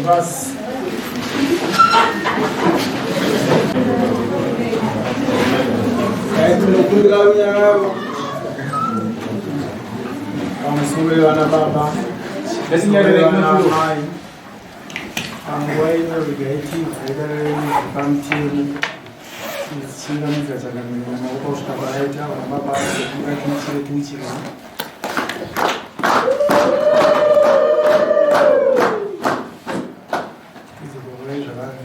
Pasi. Tinokumbira runyararo pamusoro yevana baba vana amai. Panguva ino regai tibve dare redu pamutemo tichingamidza changamire namaoko kusvika paraita vana baba vazokumbira tiuchire tiuchire. Tizokurai zvakare.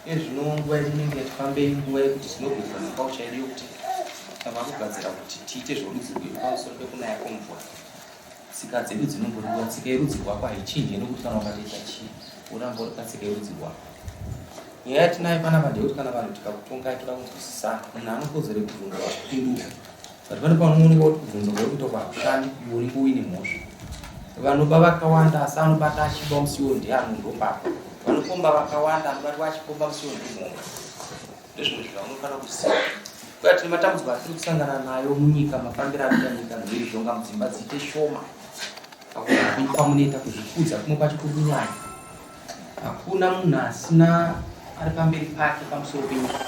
Ezvino nguva inenge yatifambei nguva yekuti tinogwidzana kaucha yedu yokuti tava kugadzira kuti tiite zvorudzi rwedu pamusoro pekunaya kwemvura. Tsika dzedu dzinongodiwa, tsika yerudzi rwako haichinje nekuti kana ukatoita chii woramba uri patsika yerudzi rwako. Nyaya yatinayo panapa ndeyekuti kana vanhu tikakutongai toda kunzwisisana, munhu anokodzero yekubvunzwa achipindurwa but pane panoonekwa kuti kubvunzwa kwauri kuita kwakushandi iwe unenge uine mhosva. Vanoba vakawanda asi anobata achiba musiwo ndiye anondombava. Vanopomba vakawanda anobatwa achipomba musiwo ndimhomba. Ndozvimwe zvinhu zvamunofanira kuziva. Kuya tine matambudziko atiri kusangana nayo munyika, mafambiro anoita nyika, mhirizhonga mudzimba dziite shoma. Kwamunoita kuzvikudza kumwe kwacho kuri kunyanya. Hakuna munhu asina ari pamberi pake pamusoro penyika.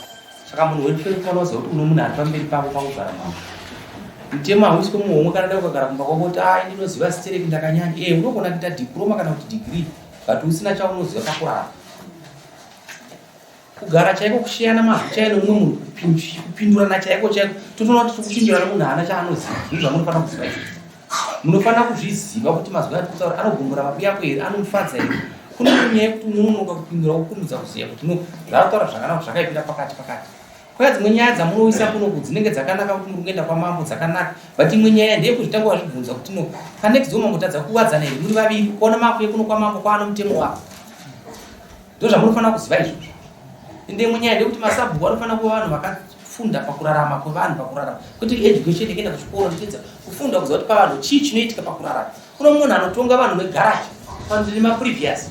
Saka munhu wese unofanira kuziva kuti uno munhu ari pamberi pako pakugara mambo. Mutemo hauiswe muhomwe kana dai ukagara kumba kwako kuti ai ndinoziva sitereki ndakanyanya. Eh, unogona kuita diploma kana kuti degree but usina chaunoziva pakurarama. Kugara chaiko kusheyana mazwi chaiyo nemumwe munhu kupindurana chaiko chaiko totoona kuti tikupindurana munhu haana chaanoziva. Zvinhu zvamunofanira kuziva izvozvo. Munofanira kuzviziva kuti mazwi atiri kutaura anogumbura mabiyako here, anomufadza here. Kune imwe nyaya yekuti unononoka kupindura wokurumidza kuziva kuti no zvaataura zvakanaka zvakaipira pakati pakati. Kwaya dzimwe nyaya dzamunoisa kunoku dzinenge dzakanaka kuti muri kuenda kwamambo dzakanaka but imwe nyaya ndeyekuzvitanga wazvibvunza kuti no panext door mambotadza kuwadzana here muri vaviri kuona makuye kuno kwamambo kwaano mutemo wako. Ndozvamunofanira kuziva izvozvo. Ende imwe nyaya ndeyekuti masabhuku anofanira kuva vanhu vakafunda pakurarama kwevanhu pakurarama kwete education yekuenda kuchikoro ndichedza kufunda kuziva kuti pavanhu chii chinoitika pakurarama. Kuno munhu anotonga vanhu negaraji panzi nemaprevious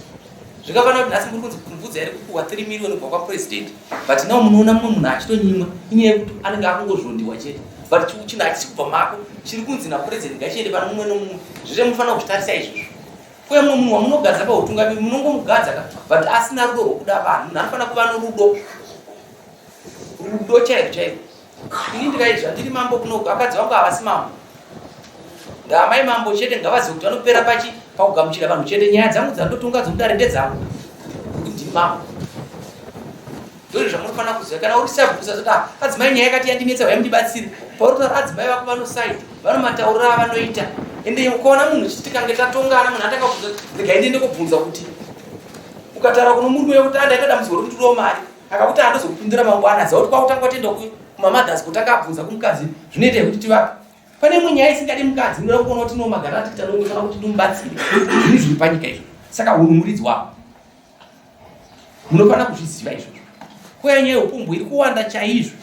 zvikafanira kuti nhasi muri kunzi mvudzi yairi kupuhwa 3 million kubva kwapresident but now munoona mumwe munhu achitonyimwa inyaya yekuti anenge akungozvondiwa chete but chinhu hachisi kubva mako chiri kunzi napresident ngachiende pane mumwe nomumwe zvese munofanira kuzvitarisa izvozvo Ko mumwe munhu wamunogadza pahutungamiri munongomugadza ka but asina rudo rwokuda vanhu. Munhu anofanira kuva norudo. Rudo chairwo chairwo. Ini ndikaizva ndiri mambo kuno vakadzi vangu havasi mambo. Ndaamai mambo chete ngavazive kuti vanopera pachi pakugamuchira vanhu chete. Nyaya dzangu dzandotonga dzomudare ndedzangu. Kuti ndiri mambo. Ndozvo zvamunofanira kuziva. Kana uri sabhuku usazoti ah, adzimai nyaya yakati yandinetsa huyai mundibatsire. Pauri kutaura adzimai vako vanosaida, vanomatauriro avanoita. Ende ukaona munhu chiti tikange tatongana munhu atanga kubvunza regai ndiende kobvunza kuti ukataura kuno murume wekuti ah, ndaita dambudziko rekuti ndidiwo mari akakuti andozokupindura mangwana ziva kuti kwakutanga watenda kumamothers kutanga abvunza kumukadzi zvinoita yekuti tivape pane imwe nyaya isingadi mukadzi inoda kuona kuti no magara atiita nokufanira kuti ndimubatsire zvinhu zviri panyika izvo saka hunhu muridzi wako Munofanira kuzviziva izvozvo. Kwaya nyaya yeupombwe iri kuwanda chaizvo.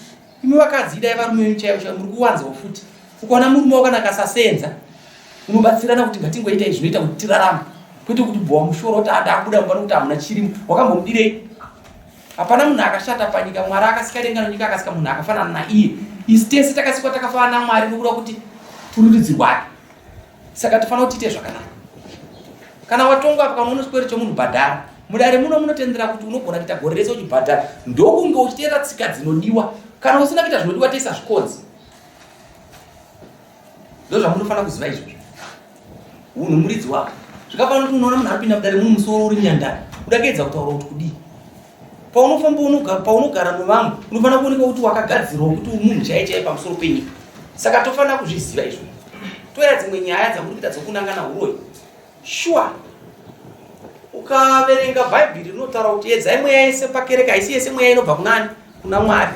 Imi vakadzi idai varume venyu chaivo chaivo muri kuwanzawo futi. Ukaona murume wako kana akasasenza unobatsirana kuti ngatingoitai zvinoita kuti tirarame kwete kuti bhowa mushoro kuti adakubuda mumba nokuti hamuna chirimo wakambomudirei hapana munhu akashata panyika mwari akasika denga nonyika akasika munhu akafanana naiye isi tese takasikwa takafanana namwari nokuda kuti turi rudzi rwake Saka tofanira kuti tiite zvakanaka. Kana watongwa apa kana une chikwere chomunhu bhadhara. Mudare muno munotendera kuti unogona kuita gore rese uchibhadhara ndokunge uchiteera tsika dzinodiwa. Kana usina kuita zvinodiwa toisa zvikonzi. Ndozvamunofanira kuziva izvozvo. Unhu muridzi wako. Zvakafanana kuti unoona munhu apinda mudare muno musoro uri nyandara. Uda kuedza kutaura kuti kudii? Paunofamba unogara paunogara nevamwe unofanira kuonekwa kuti wakagadzirwa kuti munhu chaiye chaiye pamusoro penyika. Saka tofanira kuzviziva izvozvo. Toya dzimwe nyaya dzamuri kuita dzokunangana huroyi. Sure. Ukaverenga Bhaibheri rinotaura kuti edzai mweya yese pakereke haisi yese mweya inobva kunani? Kuna Mwari.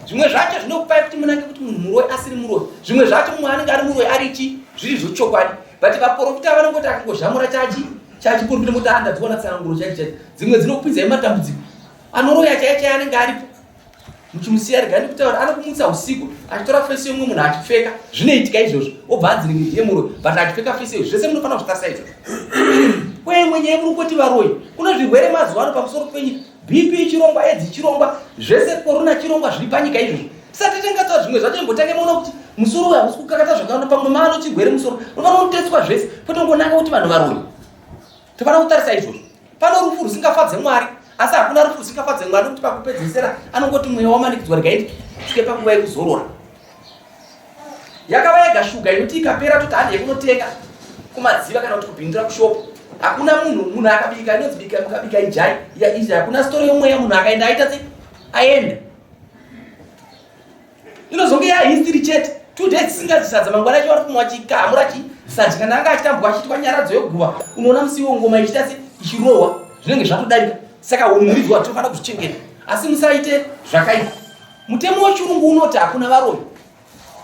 Zvimwe zvacho zvinokupai kuti munange kuti munhu muroyi asiri muroyi. Zvimwe zvacho mumwe anenge ari muroyi ari chi zviri zvochokwadi. But vaporofita vanongoti akangozhamura chachi chachiporofita moti ah ndadziwana tsananguro chaicho chaicho. Dzimwe dzinokupinzai matambudziko. Anoroya chaiye chaiye anenge aripo. Muchimusiya regai ndikutaura anokumutsa usiku achitora fesi yomumwe munhu achipfeka. Zvinoitika izvozvo. Obva anzi rimwe ndiye muroyi but achipfeka fesi iyo. Zvese munofanira kuzvitarisa izvozvo. Kwemwe nyaya muri kungoti varoyi. Kune zvirwere mazuva ano pamusoro penyika. BP chirongwa, AIDS chirongwa, zvese corona chirongwa zviri panyika izvozvo. Tisati tangataura zvimwe zvacho imbotange maona kuti musoro uyu hausi kukakata zvakawanda pamwe maano chirwere musoro. Unofanira kutetswa zvese kwete kungonanga kuti vanhu varoyi. Tofanira kutarisa izvozvo. Pano rufu rusingafadze Mwari, asi hakuna rufu rusingafadze Mwari nokuti pakupedzesera anongoti mweya wamanikidzwa regai tisvike panguva yekuzorora. Yakava yega shuga inoti ikapera toti handi yekunotenga kumadziva kana kuti kupindura kushopu. Hakuna munhu munhu akabika inonzi bika mukabika ijai ya izvi hakuna story yomweya munhu akaenda aita sei aenda. Inozonge ya history chete. 2 days tisingadyi sadza mangwana acho vari kumwa chikamura chi sadza kana anga achitambwa achiitwa nyaradzo yeguva unoona musi iwo ngoma ichiita se ichirohwa zvinenge zvatodarika saka umuridzo watinofanira kuzvichengeta asi musaite zvakaipa mutemo wechirungu unoti hakuna varoyi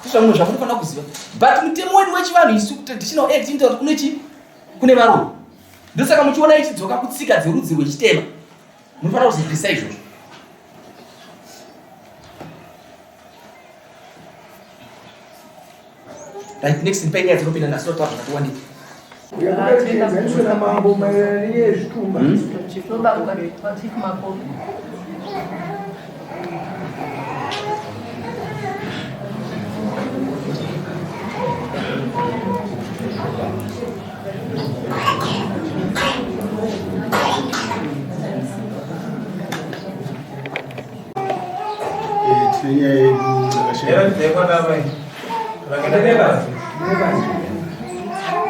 ndizvamwe zvamunofanira kuziva but mutemo wedu wechivanhu isu traditional act inoita kuti kune chi kune varoyi ndosaka muchiona ichidzoka kutsika dzerudzi rwechitema munofanira kuzivisa izvozvo Right, next in nyaya dzinopinda nhasi totaura zvakati wandei. Yakuda namambo maererano nenyaya yezvitumba. Tine nyaya yedu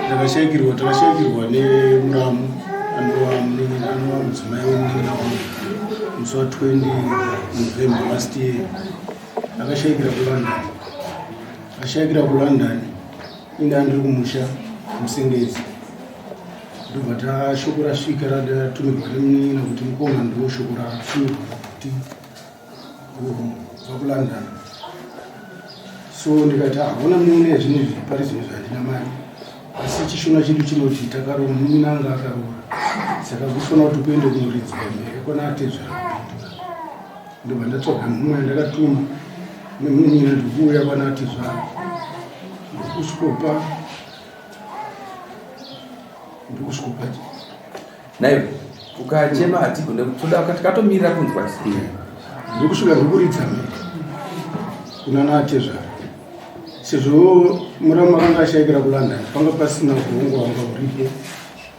takashaikirwa takashaikirwa nemuramu anova anova mudzimai wemunin'ina wangu musi wa 20 November last year akashaikira kuLondon ashaikira kuLondon Inga ndiri kumusha Musengezi ndobva tashoko rasvika ratumirwa nemunin'ina kuti mukoma ndiwo shoko ratumirwa kuti kubva kuLondon so ndikati haona munin'ina yezvinhu izvi pari zvino zvandina mari asi chishona chedu chinoti takaroora munin'ina anga akaroora saka kufanira kuti kuende kunoridzwa mberi kwana atezvara kupindura ndobva ndatsvaga mhumwe yandakatuma nemunin'ina ndikuuya kwana atezvara Ndikusvikopa ndikusvikopa naiwe ukachema hatigone toda tikatomirira kunzwa ndikusvika ndikuridza mhere kuna natezvara sezvo muramu akanga ashaikira kuLondon panga pasina urongwa hwanga huripo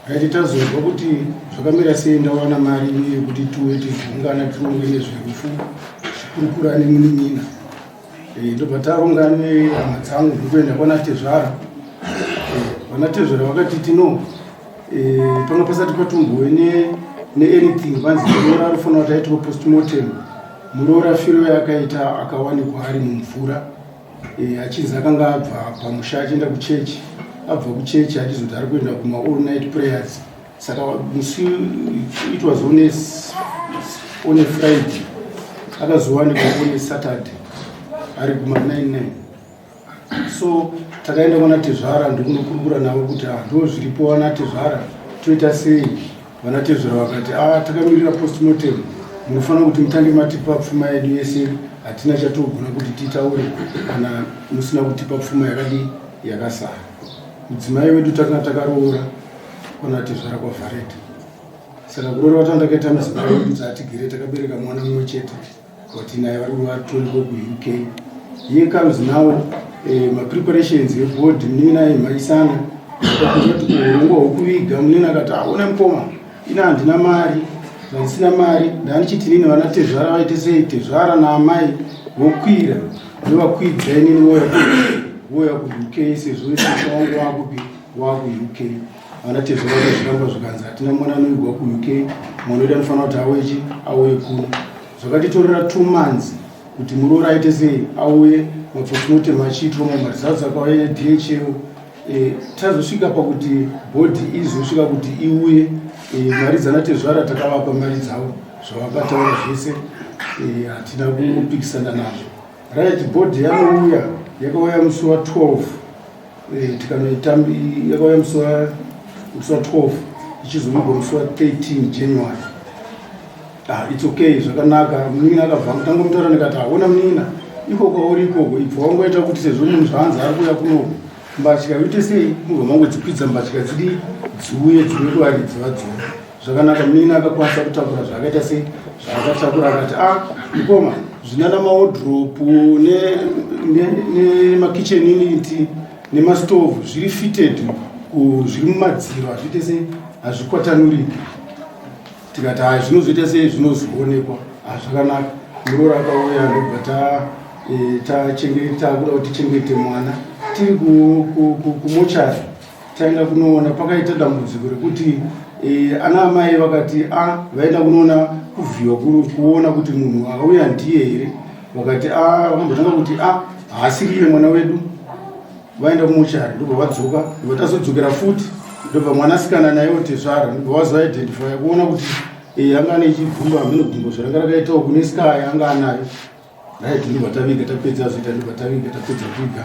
raiti tazonzwa kuti zvakamira sei ndawana mari yekuti tiuye tizoungana tironge nezverufu tikurukura nemunin'ina Eh, ndobva taronga nehama dzangu ndokuenda kwana tezvara eh, vana tezvara vakati tino eh, panga pasati patumbowe neanything vanzi muroora anofanira kuti aitwa postmortem muroora firo yaakaita akawanikwa ari mumvura achinzi akanga abva pamusha achienda kuchechi abva kuchechi achizoti ari kuenda kuma all night prayers Saka musi it was on a, on a Friday akazowanikwa on a Saturday ari kuma 99 so takaenda kwana tezvara ndikunokurukura navo kuti ah, ndo zviripo vana tezvara toita sei vana tezvara vakati ah, takamirira postmortem munofanira kuti mutange matipa pfuma yedu yese hatina chatogona kuti titaure kana musina kutipa pfuma yakadii yakasara mudzimai wedu takanga takaroora Kona tezvara kwaVhareta. Saka kuroora kwatandakaita mudzimai wedu dzatigere takabereka mwana mumwe chete watinaye vari vatoriko kuUK. Here comes now eh, mapreparations eboard munin'ina aimhanyisana kuti urongwa hwekuviga munin'ina akati aona mukoma ina handina mari zvandisina mari ndandichiti nini vana tezvara vaite sei tezvara naamai vokwira ndovakwidza inini voya kuUK sezvo isisa wangu wakupi wakuUK vana tezvara vakazviramba zvikanzi hatina mwana anoigwa kuUK mwana wedu anofanira kuti auye auye kuno zvakatitorera two months kuti muroora aite sei auye mapostmortem achiitwa mamaresults akauya neDHL e, tazosvika pakuti bhodhi izosvika kuti iuye e, mari dzana tezvara takavapa mari dzavo zvavakataura zvese e, hatina kupikisana nazvo right bhodhi yanouya yakauya musi wa 12 Eh, tikanoitambi yakauya musi wa 12 ichizovigwa musi wa 13 January. Ah, it's okay, zvakanaka. Munin'ina akabva tangomutaura ndikati haona munin'ina iko kwauri ikoko ibva wangoita kuti sezvo munhu zvaanzi ari kuuya kunoku mbatya uite sei mubva mangodzikwidza mbatya dzidi dziuye dziuye kuvaridzi vadzona zvakanaka. Munin'ina akakwanisa kutakura zvaakaita sei zvaakatakura akati a ah, mukoma zvinana mawodropu nemakitchen ne, ne unit nemastovhu zviri fitted zviri mumadziro hazviite sei hazvikwatanuriki. Tikati hai zvinozoita sei zvinozoonekwa hazvakanaka. Muroora akauya ndobva ta e, tachengeta kuda kuti tichengete mwana tiri kumochari taenda kunoona pakaita dambudziko rekuti e, ana amai vakati a ah, vaenda kunoona kuvhiwa kuona kuti munhu akauya ndiye here vakati a ah, vakambotanga kuti a ah, haasiriye mwana wedu vaenda kumochari ndobva vadzoka ndobva tazodzokera futi ndobva mwanasikana naye otezvara ndobva vazoidentifya kuona kuti eh, anga ane chigumbo hameno gumbo zvaranga rakaitawo kune sky anga anayo right ndobva taviga tapedza zvoita ndobva taviga tapedza kuviga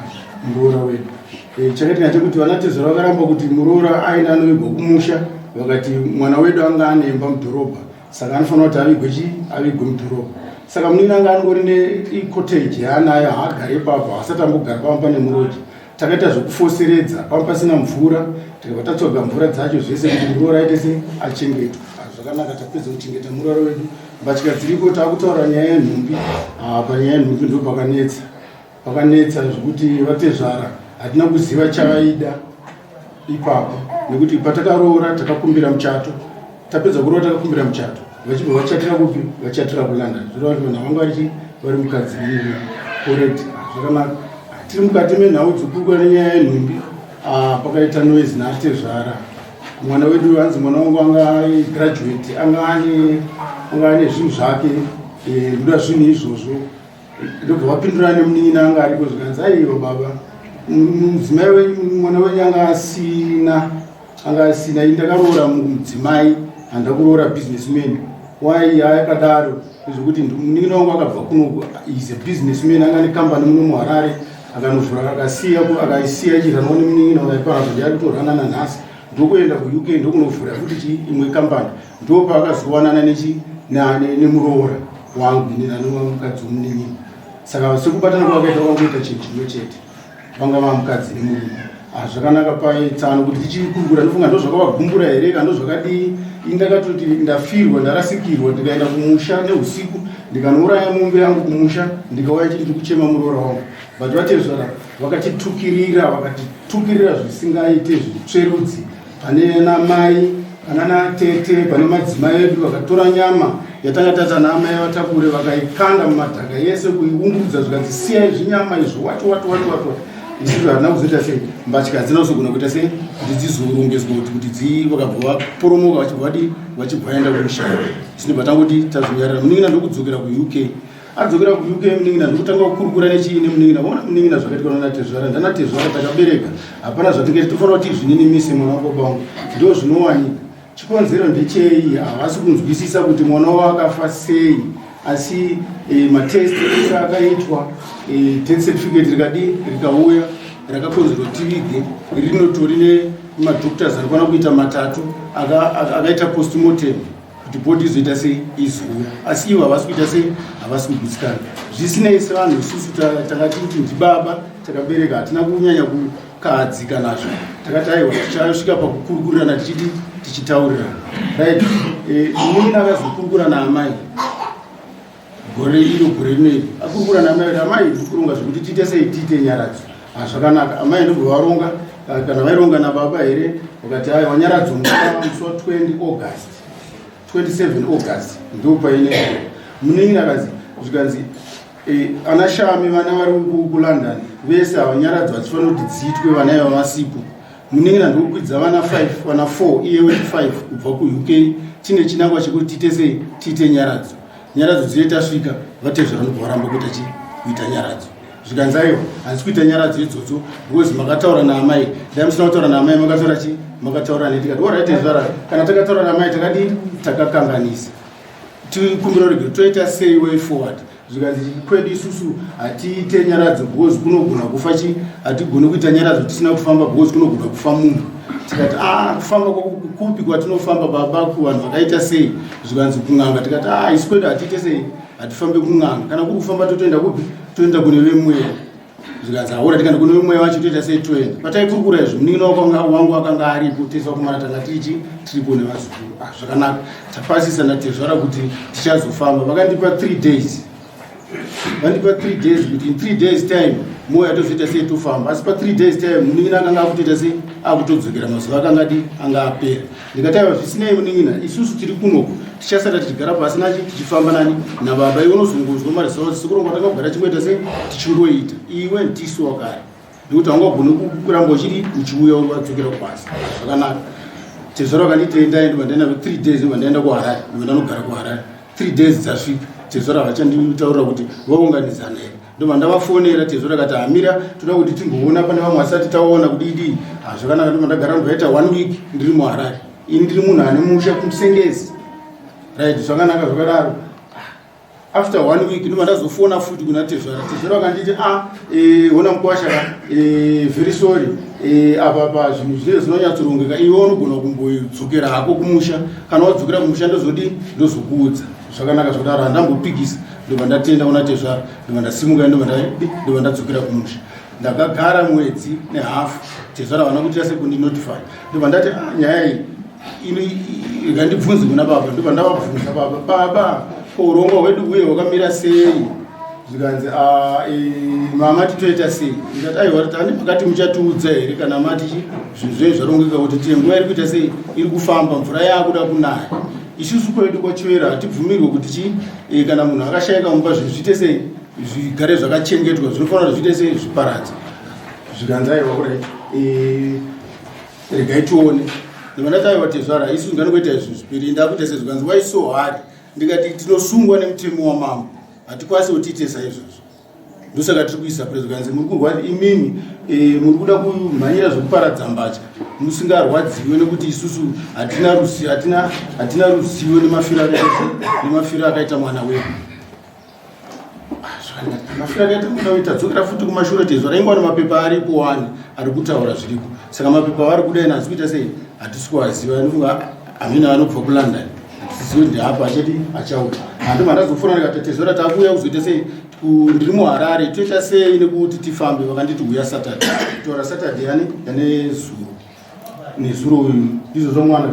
muroora wedu eh, chakaitika chekuti vana tezvara vakaramba kuti muroora aina anovigwa kumusha vakati mwana wedu anga ane imba mudhorobha saka anofanira kuti avigwe chii avigwe mudhorobha saka munin'ina anga anongori necottage yaanayo haagare ipapo haasati ambogara pamba pane muroji takaita zvekufoseredza pamba pasina mvura tikabva tatsvaga mvura dzacho zvese kuti muroora aite se achengetwa ah, zvakanaka tapedza kuchengeta muroora wedu mbatya dziriko taakutaura nyaya yenhumbi ah, panyaya yenhumbi ndo pakanetsa pakanetsa zvekuti vatezvara hatina kuziva chavaida ipapo nekuti patakaroora takakumbira muchato tapedza kuroora takakumbira muchato vachibva vachatira kupi vachatira kulondon zvoreva kuti vanhu vanga varichi vari mukadzi correct zvakanaka tiri mukati menhau dzokurukura nenyaya yenhumbi ah, pakaita noise naatezvara mwana wedu hanzi mwana wangu anga graduate anga ane zvinhu zvake eh, ndoda zvinhu izvozvo ndobva vapindura nemunin'ina anga ariko zvikanzi aiwa baba mudzimai wenyu mwana wenyu anga asina anga asina ini ndakaroora mudzimai handida kuroora businessman why yakadaro zvekuti munin'ina wangu akabva kuno is a businessman anga nekambani muno muharare akanovhura akasiya akaisiya ichiranwa nemunin'ina wakaipara kuti ari kutorana nanhasi ndokuenda kuuk ndokunovhura futi chi imwe kambani ndopaakazowanana nechi nemuroora wangu ini anova mukadzi wemunin'ina saka sekubatana kwakaita kwangoita chinhu chimwe chete vanga vava mukadzi nemurume ah, zvakanaka paitsano kuti tichikurukura ndofunga ndozvakavagumbura here kana ndozvakadii ini ndakatoti ndafirwa ndarasikirwa ndikaenda kumusha neusiku ndikanouraya mombe yangu kumusha ndikauya chiti ndikuchema muroora wangu but vatezvara vakatitukirira vakatitukirira zvisingaite zvitsverudzi pane namai pana natete pane madzimai edu vakatora nyama yatanga tata naamai vatakure vakaikanda mumadhaka yese kuiungurudza zvikanzi siyai zvinyama izvo wati wati wati wati wati isusu hatina kuzoita sei mbatya hadzina kuzogona kuita sei kuti dzizorongedzwa kuti kuti dzi vakabva vaporomoka vachibva vadii vachibva vaenda kumusha isinobva tangoti tazonyarara munin'ina ndokudzokera kuuk adzokera kuuk munin'ina ndokutanga kukurukura nechii nemunin'ina vaona munin'ina zvakaitwa nanatezvara ndanatezvara takabereka hapana zvatingaiti tofanira kuti zvininimise mwana wababa wangu ndo zvinowanika chikonzero ndechei havasi kunzwisisa kuti mwana wavo akafa sei asi e, matest ese akaitwa e, death certificate rikadii rikauya rakakonzerwa tivige rinotori nemadoctors anokwana kuita matatu akaita aka postmortem kuti bhodhi izoita sei izouya asi ivo havasi kuita sei havasi kugutsikana zvisinei sevanhu isusu takati kuti ndibaba takabereka hatina kunyanya kukahadzika nazvo takati aiwa tichasvika pakukurukurirana tichiti tichitaurirana right eh, munin'ina akazokurukura naamai gore iro gore rino iri akurukura naamai kuti amai ndikuronga zvekuti tiite sei tiite nyaradzo ah, zvakanaka amai ndobva varonga ah, kana vaironga nababa here vakati aiwa nyaradzo musi wa 20 august 27 august ndopaine munin'ina akanzi zvikanzi eh, ana shami vana vari kulondon vese ava nyaradzo hadzifanira kuti dziitwe vana iva vasipo munin'ina ndikukwidza vana 5 vana 4 iye wechi 5 kubva kuuk tine chinangwa chekuti tiite sei tiite nyaradzo nyaradzo dziye tasvika vatezvara ndobva varamba kuita chi kuita nyaradzo zvikanzi aiwa handisi kuita nyaradzo idzodzo because makataura naamai dai musina kutaura naamai makataura chi makataura nei tikati orit tezvara kana takataura naamai takadii takakanganisa tikumbira regero toita sei way forward Zvikanzi kwedu isusu hatiite nyaradzo because kunogona kufa chi hatigoni kuita nyaradzo tisina kufamba because kunogona kufa munhu. Tikati ah, kufamba kupi kwatinofamba baba kuvanhu vakaita sei? Zvikanzi kun'anga. Tikati ah, isu kwedu hatiite sei, hatifambe kun'anga. Kana kuri kufamba totoenda kupi? Toenda kune vemweya. Zvikanzi haura, tikaenda kune vemweya wacho toita sei? Toenda. Pataikurukura izvo munin'ina wangu akanga aripo, tese vakomana tanga tichi tiripo nevazukuru. Ah, zvakanaka, tapasisa natezvara kuti tichazofamba. Vakandipa 3 days, vandipa 3 days kuti in 3 days time moya tozoita sei, tofamba. Asi pa 3 days time munin'ina akanga akutoita sei, akutodzokera, mazuva akanga adi anga apera. Ndikati aiwa, zvisinei munin'ina, isusu tiri kunoku tichasara tichigara pasi nachi tichifamba nani nababa. Iwe unozongonzwa maresults sekurongwa takagara chingoita sei tichingoita, iwe ndisu wakare nekuti haungagoni kuramba uchiri uchiuya uri wadzokera kubasa. Zvakanaka, tezvara vakanditi endai, ndobva ndaenda 3 days, ndobva ndaenda kuHarare, ndobva ndanogara kuHarare. 3 days dzasvika, tezvara vachanditaurira kuti vaunganidzana here. Ndobva ndavafonera, tezvara kati hamira, toda kuti timboona pane vamwe vasati taona kudidi. Zvakanaka, ndobva ndagara, ndobvaita 1 week ndiri muHarare. Ini ndiri munhu ane musha kuMusengezi, right? Zvakanaka zvakadaro. After 1 week ndobva ndazofona futi kuna tezvara. Tezvara vakanditi a hona mukwasha ka, very sorry, apa pa zvinhu zvinenge zvinonyatsorongeka, iwe unogona kumbodzokera hako kumusha. Kana wadzokera kumusha ndozodi ndozokuudza. Zvakanaka zvakadaro, handambopikisa. Ndobva ndatenda kuna tezvara, ndobva ndasimuka, ndobva ndadzokera kumusha. Ndakagara mwedzi nehafu, tezvara vana kuita sekundinotify. Ndobva ndati ah, nyaya iyi ikandibvunze kuna baba. Ndobva ndavabvunza baba, baba ko urongwa hwedu huye hwakamira sei? Zvikanzi ah, mama titoita sei? Ndikati aiwa, tani makati muchatiudza here kana mati zvinhu zvenyu zvarongeka kuti tiye. Nguva iri kuita sei, iri kufamba, mvura yaakuda kunaya. Isusu kwedu kwaChivero hatibvumirwe kuti chi kana munhu akashayika mumba zvinhu zviite sei, zvigare zvakachengetwa, zvinofanira kuti zviite sei, zviparadzwe. Zvikanzi aiwa kurai, regai tione. Ndobva ndati aiwa tezvara, isu nganongoita izvi zvipiri, ndakuita sei? Zvikanzi why so hard? Ndikati tinosungwa nemutemo wamambo, hatikwanisi kuti tiite saizvozvo, ndosaka tiri kuisa pre. Zvikanzi muri kurwa imimi, muri kuda kumhanyira zvekuparadza mbatya musingarwadziwe nekuti isusu hatina hatina ruzivo nemafiro akaita nemafiro akaita mwana wedu. Mafiro akaita mwana wedu, tadzokera futi kumashure. Tezvara ingwa nemapepa aripo wani ari kutaura zviriko. Saka mapepa vari kudai nazi kuita sei, hatisi kuvaziva. Nofunga amina vanobva kuLondon, hatisizivi ndeapa achati achauya. Handibva ndazofona ndikati tezvara, takuuya kuzoita sei, ndiri muHarare, toita sei nekuti tifambe? Vakanditi uya Saturday. Taura Saturday yani yane zuro nezuro uyu, ndizvo zvamwana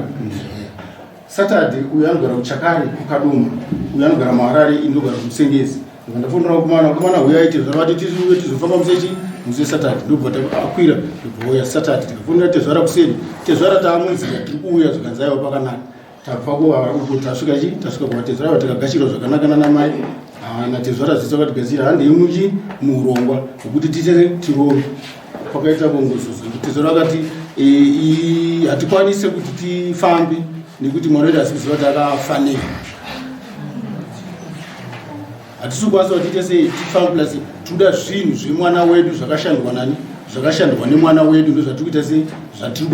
Saturday uyu anogara kuChakari kuKadoma, uyu anogara muHarare, ini ndogara kuMusengezi. Ndobva ndafonera vakomana, vakomana huyai, tezvara vati tiuye tizofamba musechi musi weSaturday. Ndobva akwira, ndobva uya Saturday. Tikafonera tezvara kuseni, tezvara taamunzira tiri kuuya. Zvikanzi aiwa pakanaka. Tabva uko tasvika chi tasvika kuvatezvara ava, tikagashirwa zvakanaka nanamai natezvara zvese vakatigashira. Handei muchi muurongwa hwekuti tiite tironge. Pakaita bongozozo, tezvara vakati hatikwanise kuti tifambe nekuti mwana wedu asi kuziva kuti akafanira, hatisi kukwanisa kuti tiite sei tifambe, plus tikuda zvinhu zvemwana wedu zvakashandwa nani, zvakashandwa nemwana wedu, ndo zvatiri kuita sei,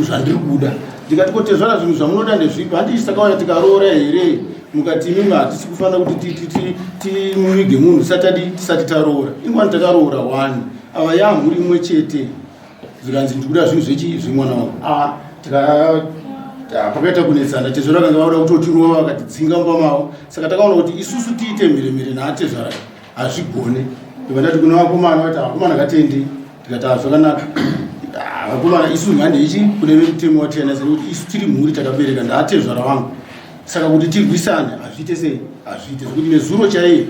zvandiri kuda. Ndikati ko tezvara zvinhu zvamunoda ndezvipi? Handii takauya tikaroora here mukati imimi hatisi kufanira kuti timuvige munhu tisati tisati taroora? Ingwani takaroora wani, ava yamhuri imwe chete. Zvikanzi ndikuda zvinhu zvechi zvemwana wangu. Ah, pakaita kunetsana, tezvara vakanga vauda kutotirova, vakatidzinga mumba mavo. Saka takaona kuti isusu tiite mheremhere naatezvara hazvigone. Ndobva ndati kuna vakomana, vati vakomana ngatendi. Tikati ah, zvakanaka. Ah, vakomana isu handeichi kune vemutemo watiyana nekuti isu tiri mhuri takabereka, ndaatezvara vangu. Saka kuti tirwisane hazviite sei, hazviite. Zvekuti nezuro chaiye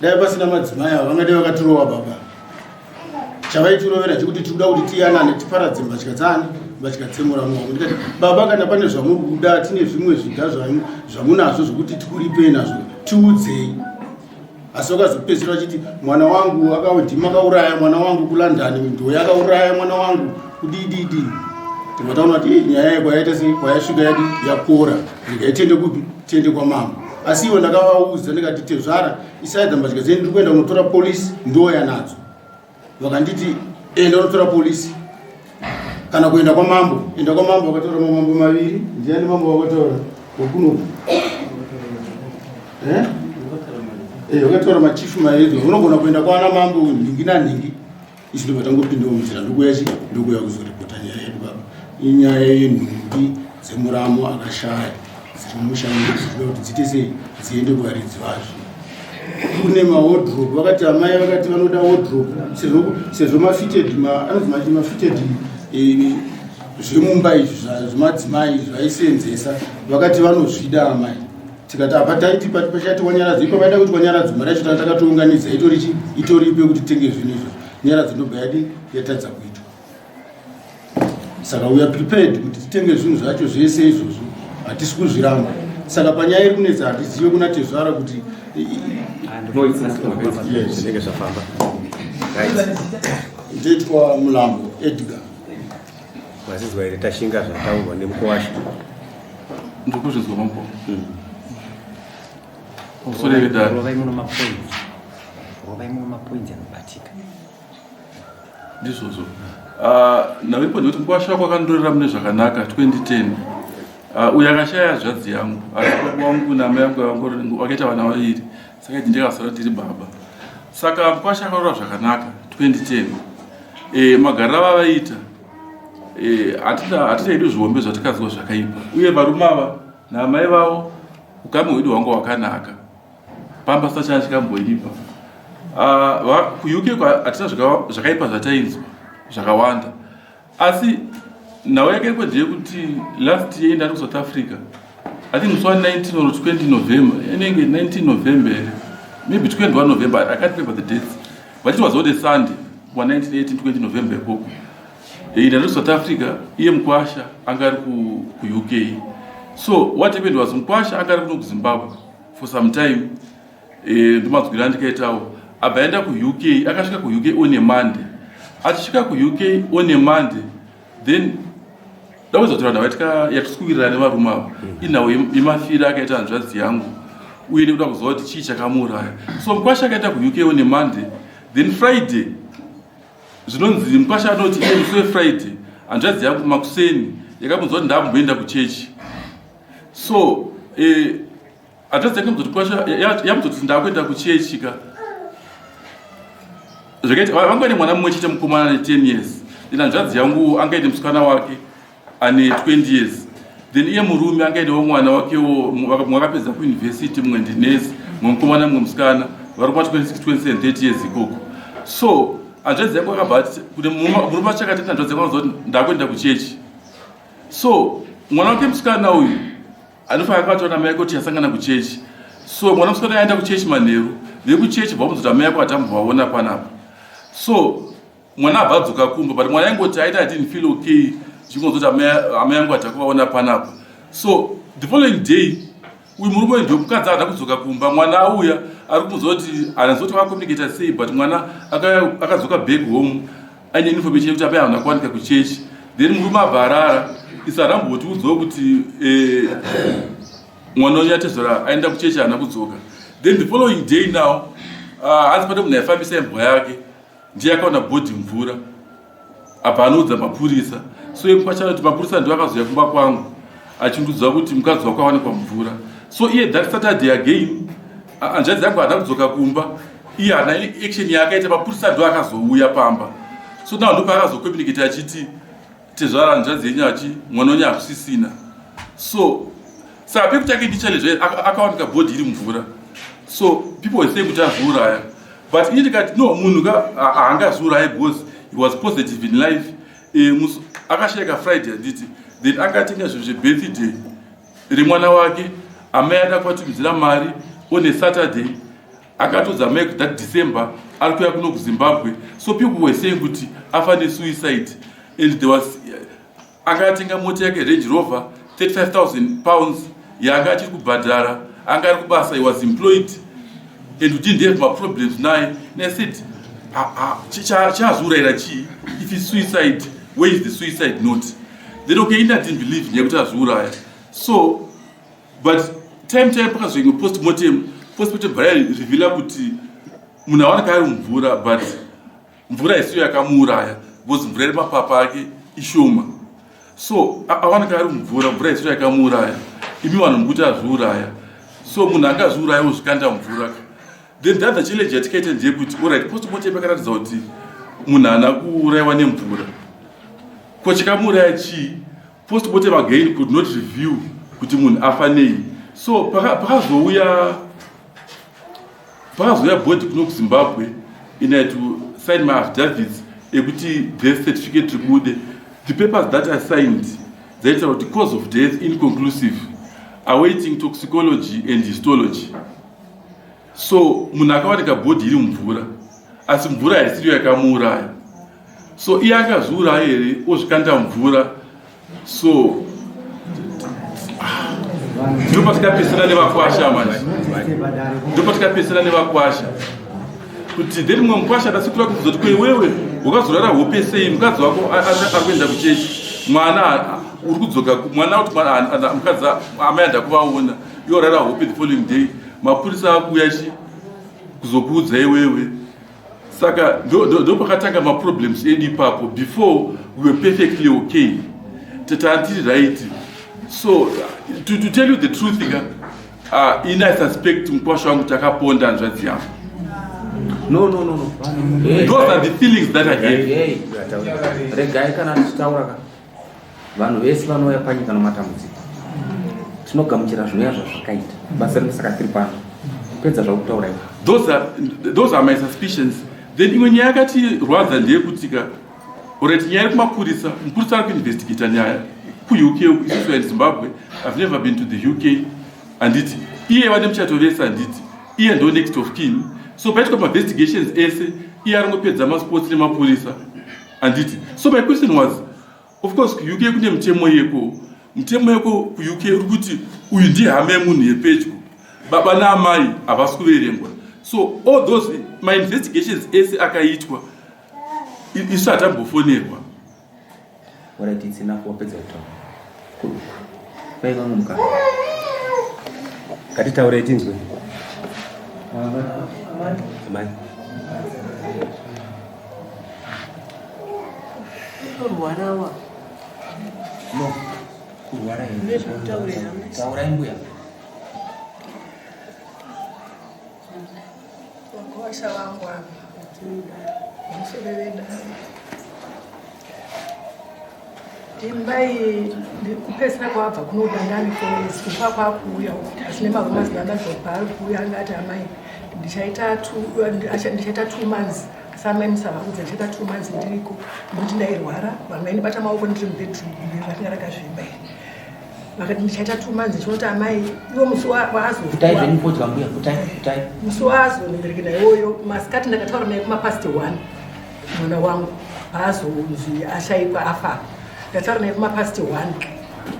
dai pasina madzimai ava vangadai vakatirova baba. Chavaitirovera chekuti tiri kuda kuti tiyanane tiparadze mbatya dzani, mbatya dzemuramu wangu. Ndikati baba, kana pane zvamuri kuda, tine zvimwe zviga zvamunazvo zvekuti tikuripei nazvo, tiudzei. Asi vakazopedzisira vachiti mwana wangu akadhima, akauraya mwana wangu kuLondon, ndo yakauraya mwana wangu kudididi. Tibva taona kuti nyaya iyi kwayaita sei, kwayasvika yadi yakora, regai tiende kupi, tiende kwamambo. Asi ivo ndakavaudza ndikati tezvara, isaidza mbatya dzenyu, ndiri kuenda kunotora polisi, ndoya nadzo. Vakanditi enda unotora polisi kana kuenda kwamambo. Enda kwamambo, vakatora mamambo maviri. Ndiani mambo vakatora wekunoku? Eh? Eh, vakataura machifu maizvo unogona kuenda kwana mambo nhingi nanhingi isu ndobva tangopindawo munzira ndokuya chi ndokuya kuzoripota nyaya yedu baba inyaya yenhumbi dzemuramu akashaya dziri mumusha medu dzinoda kuti dziite sei dziende kuvaridzi vazvo kune mawodrobe vakati amai vakati vanoda wodrobe sezvo mafitted anonzi mafitted eh, zvemumba izvi zvemadzimai zvaisenzesa vakati vanozvida amai tikati apa taiti pachati wanyaradzo ipo vaida kuti wanyaradzo mari yacho tanga takatounganidza itori chi itoripo yekuti titenge zvinhu izvo nyaradzo ndobva yadi yatadza kuitwa saka we are prepared kuti titenge zvinhu zvacho zvese izvozvo hatisi kuzviramba saka panyaya iri kunetsa hatizive kuna tezvara kuti ndoitwa mulambo edgar Mazizwa here tashinga zvataurwa nemukuwasha? Ndikuzvinzwa mambo. Hmm. Sorry dad. Rovai muno mapoints. Rovai muno mapoints anobatika. Ndizvozvo. Ah, navipo ndikuti mukuwasha wako akandorera mune zvakanaka 2010. Ah, uyo akashaya hanzvadzi yangu asi baba wangu naamai yangu vakaita vana vaviri saka iti ndikasara tiri baba saka mukwasha akarora zvakanaka 2010 e, magariro avavaita e, hatina hedu zvihombe zvatikazwa zvakaipa uye varume ava naamai vavo ukama hwedu hwanga hwakanaka pamba sachana chikamboipa ah, kuuk hatina zvakaipa zvatainzwa zvakawanda asi nhau yake iripo ndeyekuti last year ndari kusouth africa i think musi wa 19 or 20 november inenge 19 november here maybe 21 november i can't remember the dates but it was on a sunday wa 19 18 20 november ikoko eh, ndari kusouth africa iye mukwasha anga ari kuuk so what happened was mukwasha anga ari kuno kuzimbabwe for some time Eh, ndomadzwira andikaitawo abva aenda kuuk akasvika kuuk on a monday achisvika kuuk on a monday then ndauza kuti vanhu vaitika yatisi kuwirirana nevarume ava inhau yemafiro akaita hanzvadzi yangu uye nekuda kuziva kuti chii chakamuuraya so mukwasha akaenda kuuk on a monday then friday zvinonzi mukwasha anoti iye musi wefriday hanzvadzi yangu makuseni yakamunzwa kuti ndakumboenda kuchechi so eh, Hanzvadzi yake muzoti kwasha yamuzoti ndakuenda kuchechi ka zvakaita vanga vane mwana mumwe chete mukomana ane 10 years then hanzvadzi yangu anga ine musikana wake ane 20 years then iye murume anga inewo mwana wakewo mumwe akapedza kuuniversity mumwe ndinesi mumwe mukomana mumwe musikana vari kuma 26 27 30 years ikoko so hanzvadzi yangu akabva ati kuti murume achakati hanzvadzi yangu anozoti ndakuenda kuchechi so mwana wake musikana uyu Anofanira akataura namai kuti yasangana kuchechi. So mwana musikana aenda kuchechi manheru, vekuchechi vamuzoti amai yako hatambovaona panapa. So mwana abva adzoka kumba but mwana aingoti aita I didn't feel okay zvikunzoti amai yangu hatakuvaona panapa. So the following day uyu murume uyu ndomukadzi haana kudzoka kumba mwana auya ari kumuudza kuti hanazoti vacommunicata sei but mwana akadzoka back home aine information yekuti apai havana kuwanika kuchechi then murume abva arara isu harambotiudzawo kuti eh, mwana wenyu atezvara aenda kuchechi haana kudzoka then the following day now ah, hanzi pane munhu aifambisa imbwa yake ndiye akaona bhodhi mvura apa anoudza mapurisa so ikwachana kuti mapurisa ndiwo akazouya kumba kwangu achindiudza kuti mukadzi wako awanikwa mvura so iye that saturday again hanzvadzi yangu haana kudzoka kumba iye haana action yaakaita mapurisa ndo akazouya pamba so now ndopaakazocommunicate achiti tezvara hanzvadzi yenyu achi mwana wenyu hakusisina so saka pekutanga ndichallenge akawanika bhodhi iri mvura so people were saying kuti azviuraya but ini ndikati no munhu ka haangazviuraye because he was positive in life eh, akashaika friday handiti then akatenga zvinhu zvebirthday remwana wake amai ada kuvatumidzira mari on a saturday akatodza amai kuti that december ari kuya kuno kuzimbabwe so people were saying kuti afa nesuicide and there was akatenga mota yake range rover 35000 pounds yaanga achiri kubhadhara anga ari kubasa he was employed and we didn't have maproblems naye and i said chaazviurayira chii if is suicide where is the suicide note then okay ini didn't believe nyaya kuti azviuraya so but time time pakazoimwe postmortem postmortem bvayareveala kuti munhu awanika ari mumvura but mvura isiyo yakamuuraya because mvura iri mapapa ake ishoma so awanika ari mumvura mvura isiyo yakamuuraya imi vanhu mukuti azviuraya so munhu angazviuraya ozvikanda mvura. Then the other challenge yatikaita ndeyekuti alright, postmortem yakaratidza kuti munhu haana kuurayiwa nemvura. Ko chikamuuraya chii? Postmortem again could not review kuti munhu afa nei. So pakazouya pakazouya body kuno kuZimbabwe, in I to sign my affidavits ekuti death certificate ribude. The papers that I signed dzaitaura kuti cause of death inconclusive, awaiting toxicology and histology. So munhu akawanika body iri mumvura, asi mvura haisiriyo yakamuuraya. So iye akazviuraya here ozvikanda mvura? So ndopatikapesana nevakwasha manje, ndopatikapesana nevakwasha kuti then mumwe mukwasha adasikura kubvunza kuti kwewewe wakazorara hope sei, mukadzi wako ari kuenda kuchechi, mwana uri kudzoka, mwana kuti mukadzi amai anda kuvaona, iwe warara hope, the following day mapurisa akuuya chi kuzokuudza iwewe. Saka ndopakatanga maproblems edu ipapo. Before, we were perfectly okay, tatiri right. So to tell you the truth ka, ini I suspect mukwasha wangu takaponda hanzvadzi yangu. No, no, no, no. Those are the feelings that I have. Hey, regai, kana tichitaura ka, vanhu vese vanouya panyika nomatambudziko, tinogamuchira zvinouya zvazvakaita. Basa rino saka tiri pano kupedza zvakutaura ivo. Those are my suspicions. Then imwe nyaya yakatirwadza ndeyekuti ka, alright, nyaya iri kumapurisa, mupurisa ari kuinvestigata nyaya kuUK, isusu in Zimbabwe, I've never been to the UK, handiti? Iye vane muchato vese, handiti? Iye ndo next of kin. So paitwa mainvestigations ese, iye aringopedza masports nemapurisa, handiti? So my question was, of course kuUK kune mutemo yeko, mutemo yeko kuUK uri kuti uyu ndiye hama yemunhu yepedyo, baba naamai havasi kuverengwa. So all those mainvestigations ese akaitwa, isu hatambofonerwa. Alright, it's enough, wapedza kutaura. Vai vamwe mukana. Ngatitaurei tinzwe. Amai. Kurwarawa. No, kurwara here? Nezvekutaurira. Taurai mbuya. Vakwasha vangu ava musoro vedare, imba iyi kupedzisira kwabva kunoda ndani 4 years kufa kwakuuya, asi nemarumours ndandanzwa paari kuuya angati, "Amai, ndichaita 2 months, asi amai musavaudza, ndichaita 2 months ndiriko nokuti ndairwara, vanhu vaindibata maoko ndiri mubedroom rakanga rakazvimba iri." Vakati, "Ndichaita 2 months." Ndichinoti, "Amai," iwo musi waazo Putai zvenyu fodya mbuya, putai, putai. Musi waazondiberekera iwoyo masikati, ndakataura naye kumapast 1, mwana wangu paazonzi ashayikwa afa. Ndataura naye kumapast 1,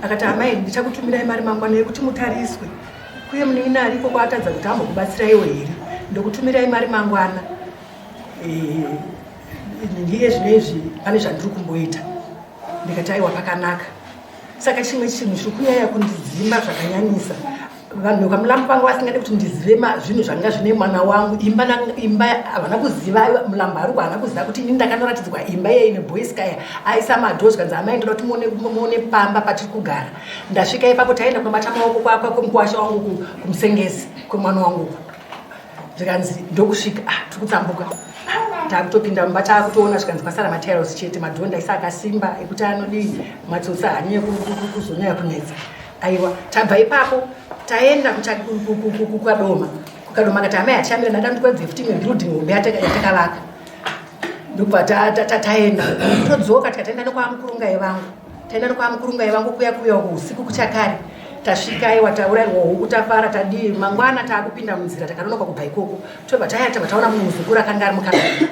akati, "Amai, ndichakutumirai mari mangwana yekuti mutariswe kuye munin'ina ariko kwaatadza kuti ambokubatsiraiwo here. Ndokutumirai mari mangwana." Ndiye zvino izvi pane zvandiri kumboita. Ndikati, "Aiwa, pakanaka." Saka chimwe chinhu chiri kunyanya kundidzimba zvakanyanyisa, vanhu vekwamulambo vanga vasingade kuti ndizive zvinhu zvanga zvine mwana wangu. Imba imba havana kuziva, mulambo ariko haana kuziva kuti ini ndakanoratidzwa imba iye ine boyskaya aisa madoors. Kanzi, "Amai, ndoda kuti muone pamba patiri kugara." Ndasvika ipapo, taenda kunobata maoko kwemukuwasha wangu kumusengezi kwemwana wangu uku. Zvikanzi ndokusvika, ah, tiri kutsambuka. Ah, takutopinda mumba, taakutoona, zvikanzi kwasara matiles chete, madhonda isa akasimba ekuti anodii, matsotsi haanyanye kuzonyanya kunetsa. Aiwa, tabva ipapo, taenda kukadoma. Kukadoma kati, "Amai, hachamira, ndada ndikwedze futi imwe building hombe yatakavaka." Ndobva taenda, todzoka, tikataenda nekwamukurungai vangu. Taenda nekwamukurungai vangu kuya kuya uko usiku kuchakare. Tasvika, aiwa, taurayirwa huku, tafara, tadii. Mangwana taakupinda munzira, takanonoka kubva ikoko. Tobva taya, tabva taona mumwe muzukuru akanga ari mukadzi,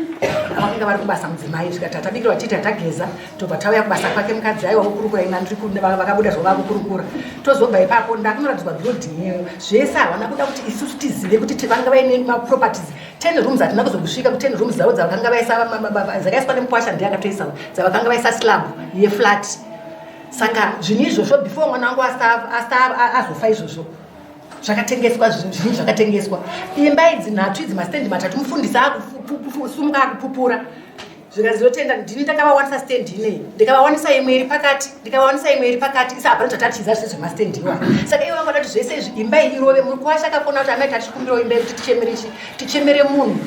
vakanga vari kubasa mudzimai. Svikati tatabikirwa titi, tatageza, tobva tauya kubasa kwake. Mukadzi, aiwa, vokurukura ina ndiri vakabuda zvavo vakukurukura. Tozobva ipapo, ndakunoratidzwa building iyoyo zvese. Havana kuda kuti isusu tizive kuti vanga vaine maproperties 10 rooms. Hatina kuzokusvika ku10 rooms dzavo dzavakanga vaisa, dzakaiswa nemukwasha, ndiye akatoisawo, dzavakanga vaisa slab yeflat. Saka zvinhu izvozvo, before mwana wangu azofa, izvozvo zvakatengeswa, zvinhu zvakatengeswa, imba idzi nhatu idzi, mastendi matatu, mufundisi akusumuka akupupura. Zvikanzi ndotenda ndini ndakavawanisa stand inei, ndikavawanisa imwe iri pakati, ndikavawanisa imwe iri pakati, isa hapana zvatatiza zvese zvemastand iwa. Saka ivo vangada kuti zvese izvi imba iyi irove. Mukwasha akafona kuti amai tatichikumbirawo imba yekuti tichemere chi tichemere munhu.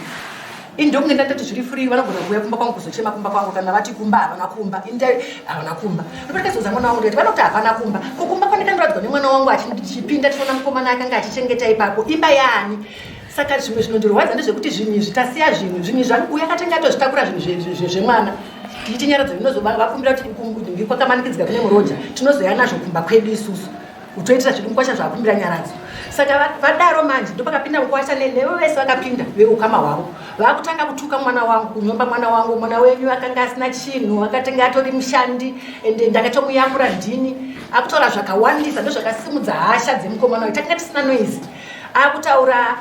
Ini ndokunge ndatoti zviri free, vanogona kuuya kumba kwangu kuzochema kumba kwangu, kana vati kumba havana kumba, ini havana kumba. Ndopandakazoudza mwana wangu ndikati vanoti hapana kumba, ko kumba kwandikandoradzwa nemwana wangu achipinda tichiona mukomana akanga achichengeta ipapo, imba yaani? Saka zvimwe zvinondirwadza ndezvekuti zvinhu izvi tasiya zvinhu zvinhu izvi uye akatanga atozvitakura zvinhu zvemwana tichiti nyaradzo inozovakumbira kuti kwakamanikidzika kune muroja tinozoya nazvo kumba kwedu isusu utoitira zvedu mukwasha zvaakumbira nyaradzo. Saka vadaro manje ndopakapinda mukwasha nevo vese vakapinda veukama hwavo vakutanga kutuka mwana wangu, kunyomba mwana wangu, mwana wenyu akanga asina chinhu, akatanga atori mushandi ende ndakatomuyamura ndini, akutaura zvakawandisa, ndozvakasimudza hasha dzemukomana uyu. Takanga tisina noise, akutaura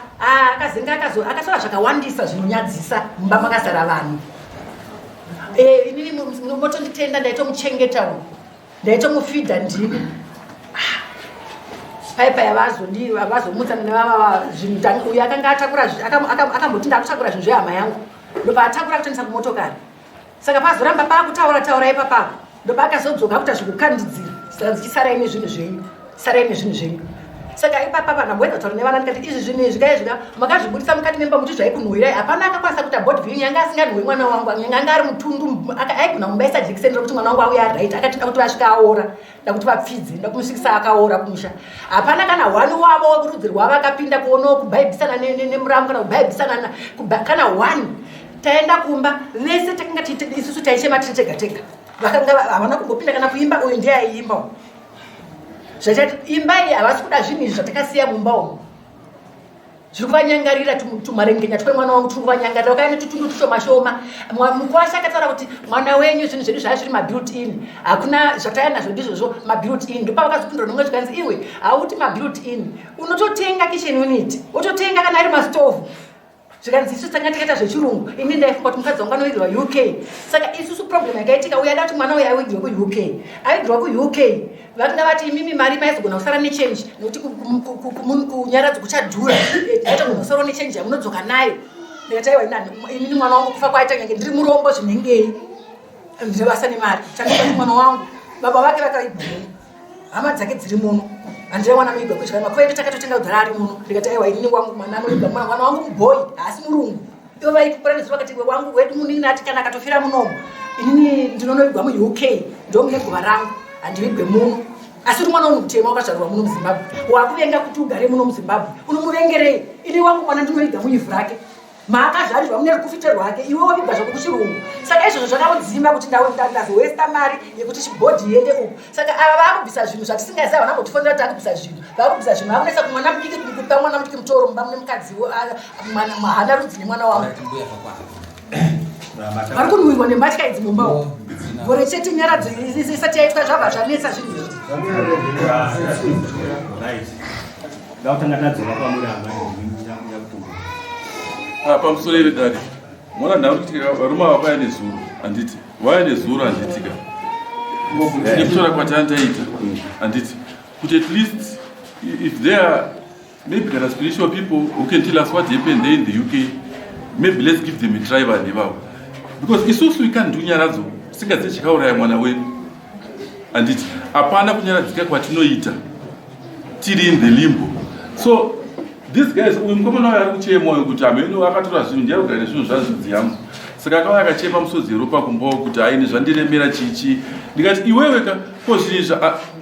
akazenga akataura zvakawandisa zvinonyadzisa mumba makazara vanhu. Inini motonditenda, ndaitomuchengeta uyu, ndaitomufidha ndini. Paipai vazomutsa zvinhu, uyu akanga atakura, akamboti ndakutakura zvinhu zvehama yangu, ndobva atakura kutoendesa kumotokari. Saka pazoramba paakutaura taura ipapapo, ndopa akazodzoka akuita zvekukandidzira, saka ndichisarai nezvinhu zvenyu, sarai nezvinhu zvenyu. Saka ipapa pandamboedza kutaura nevana ndikati izvi zvinhu izvi kaizvika makazvibudisa mukati memba muti zvaikunhuwirai, hapana akakwanisa kuita body viewing, yanga asinganhuwi mwana wangu, anga ari mutundu, aigona kumubaisa jekiseni rekuti mwana wangu auya right, akati nda kuti vasvika aora, nda kuti vapfidze, nda kumusvikisa akaora kumusha. Hapana kana one wavo wekurudzi rwavo akapinda kuonawo kubhaibhisana nemuramu kana kubhaibhisana kana one. Taenda kumba vese takanga isusu taichema tiri tega tega, vakanga havana kumbopinda kana kuimba, uyu ndiye aiimba zvachati imba iyi havasi kuda zvinhu izvi zvatakasiya mumba umu, zviri kuvanyangarira tumarengenya twemwana wangu turi kuvanyangarira, vakauya netutundu tushoma shoma. Mukwasha akataura kuti mwana wenyu zvinhu zvedu zvaya zviri mabuilt in, hakuna zvataya nazvo ndizvozvo mabuilt in. Ndopavakazopindura nomwe zvikanzi iwe hauti mabuilt in, unototenga kitchen unit, wototenga kana ari mastovhu. Zvikanzi isusu tanga takaita zvechirungu, ini ndaifunga kuti mukadzi wangu anoigirwa UK. Saka isusu problem yakaitika, uyo ada kuti mwana uyo aigirwe kuUK, aigirwa kuUK, vakanga vati imimi mari maizogona kusara nechange nekuti kunyaradzo kuchadhura, aitogona kusara nechange yamunodzoka nayo. Ndikati aiwa, inini mwana wangu kufa kwaita nyange ndiri murombo zvinengei, ndine basa nemari, chandikati mwana wangu baba vake vakaigwa muno, hama dzake dziri muno, handina mwana anoigwa kusvika makuva edu takatotenga kudhara ari muno. Ndikati aiwa, inini wangu mwana anoigwa, mwana wangu mubhoyi haasi murungu. Ivo vaikukura nezuva vakati wangu wedu munin'ina ati kana akatofira munomu inini ndinonoigwa muUK, ndomune guva rangu, handivigwe muno. Asi uri mwana womutema wakazvarwa muno muZimbabwe, wakuvenga kuti ugare muno muZimbabwe, unomuvengerei? Ini wangu mwana ndinoiga muivhu rake maakazvarirwa mune rukufite rwake, iwe wavigwa zvako kuchirungu. Saka izvozvo zvakamudzimba kuti ndazowesta mari yekuti chibhodhi iende uku. Saka ava vaakubvisa zvinhu zvatisingazivi, havana kumbotifonera kuti akubvisa zvinhu, vaakubvisa zvinhu, vakunetsa kumwana mudiki, kupa mwana mudiki mutoro mumba mune mukadzi haana rudzi nemwana wangu. Vari kunhuhwirwa nembatya idzi mumba umu, gore chete nyaradzo isati yaitwa zvabva zvanetsa zvinhu izvi. Ndakutanga tadzoka kwamuri amai nyakutumba. Pamusoro iri dare. Mona nhau kuti varume ava vaya nezuro handiti vaya nezuro handiti ka nekutora kwatandaita handiti kuti at least if there are maybe kana spiritual people who can tell us what happened there in the UK, maybe let's give them a try vanhu ivavo, because isusu we can't do nyaradzo singazive chakauraya mwana wedu handiti, hapana kunyaradzika kwatinoita tiri in the limbo. So these guys, uyu mukomana uyu ari kuchema uyu kuti hameno akatora zvinhu, ndiye arikugara nezvinhu zvanzvudzi yangu. Saka akauya akachema musodzi yeropa kumbawo kuti haini zvandiremera chichi. Ndikati iwewe ka ko zvinhu izvi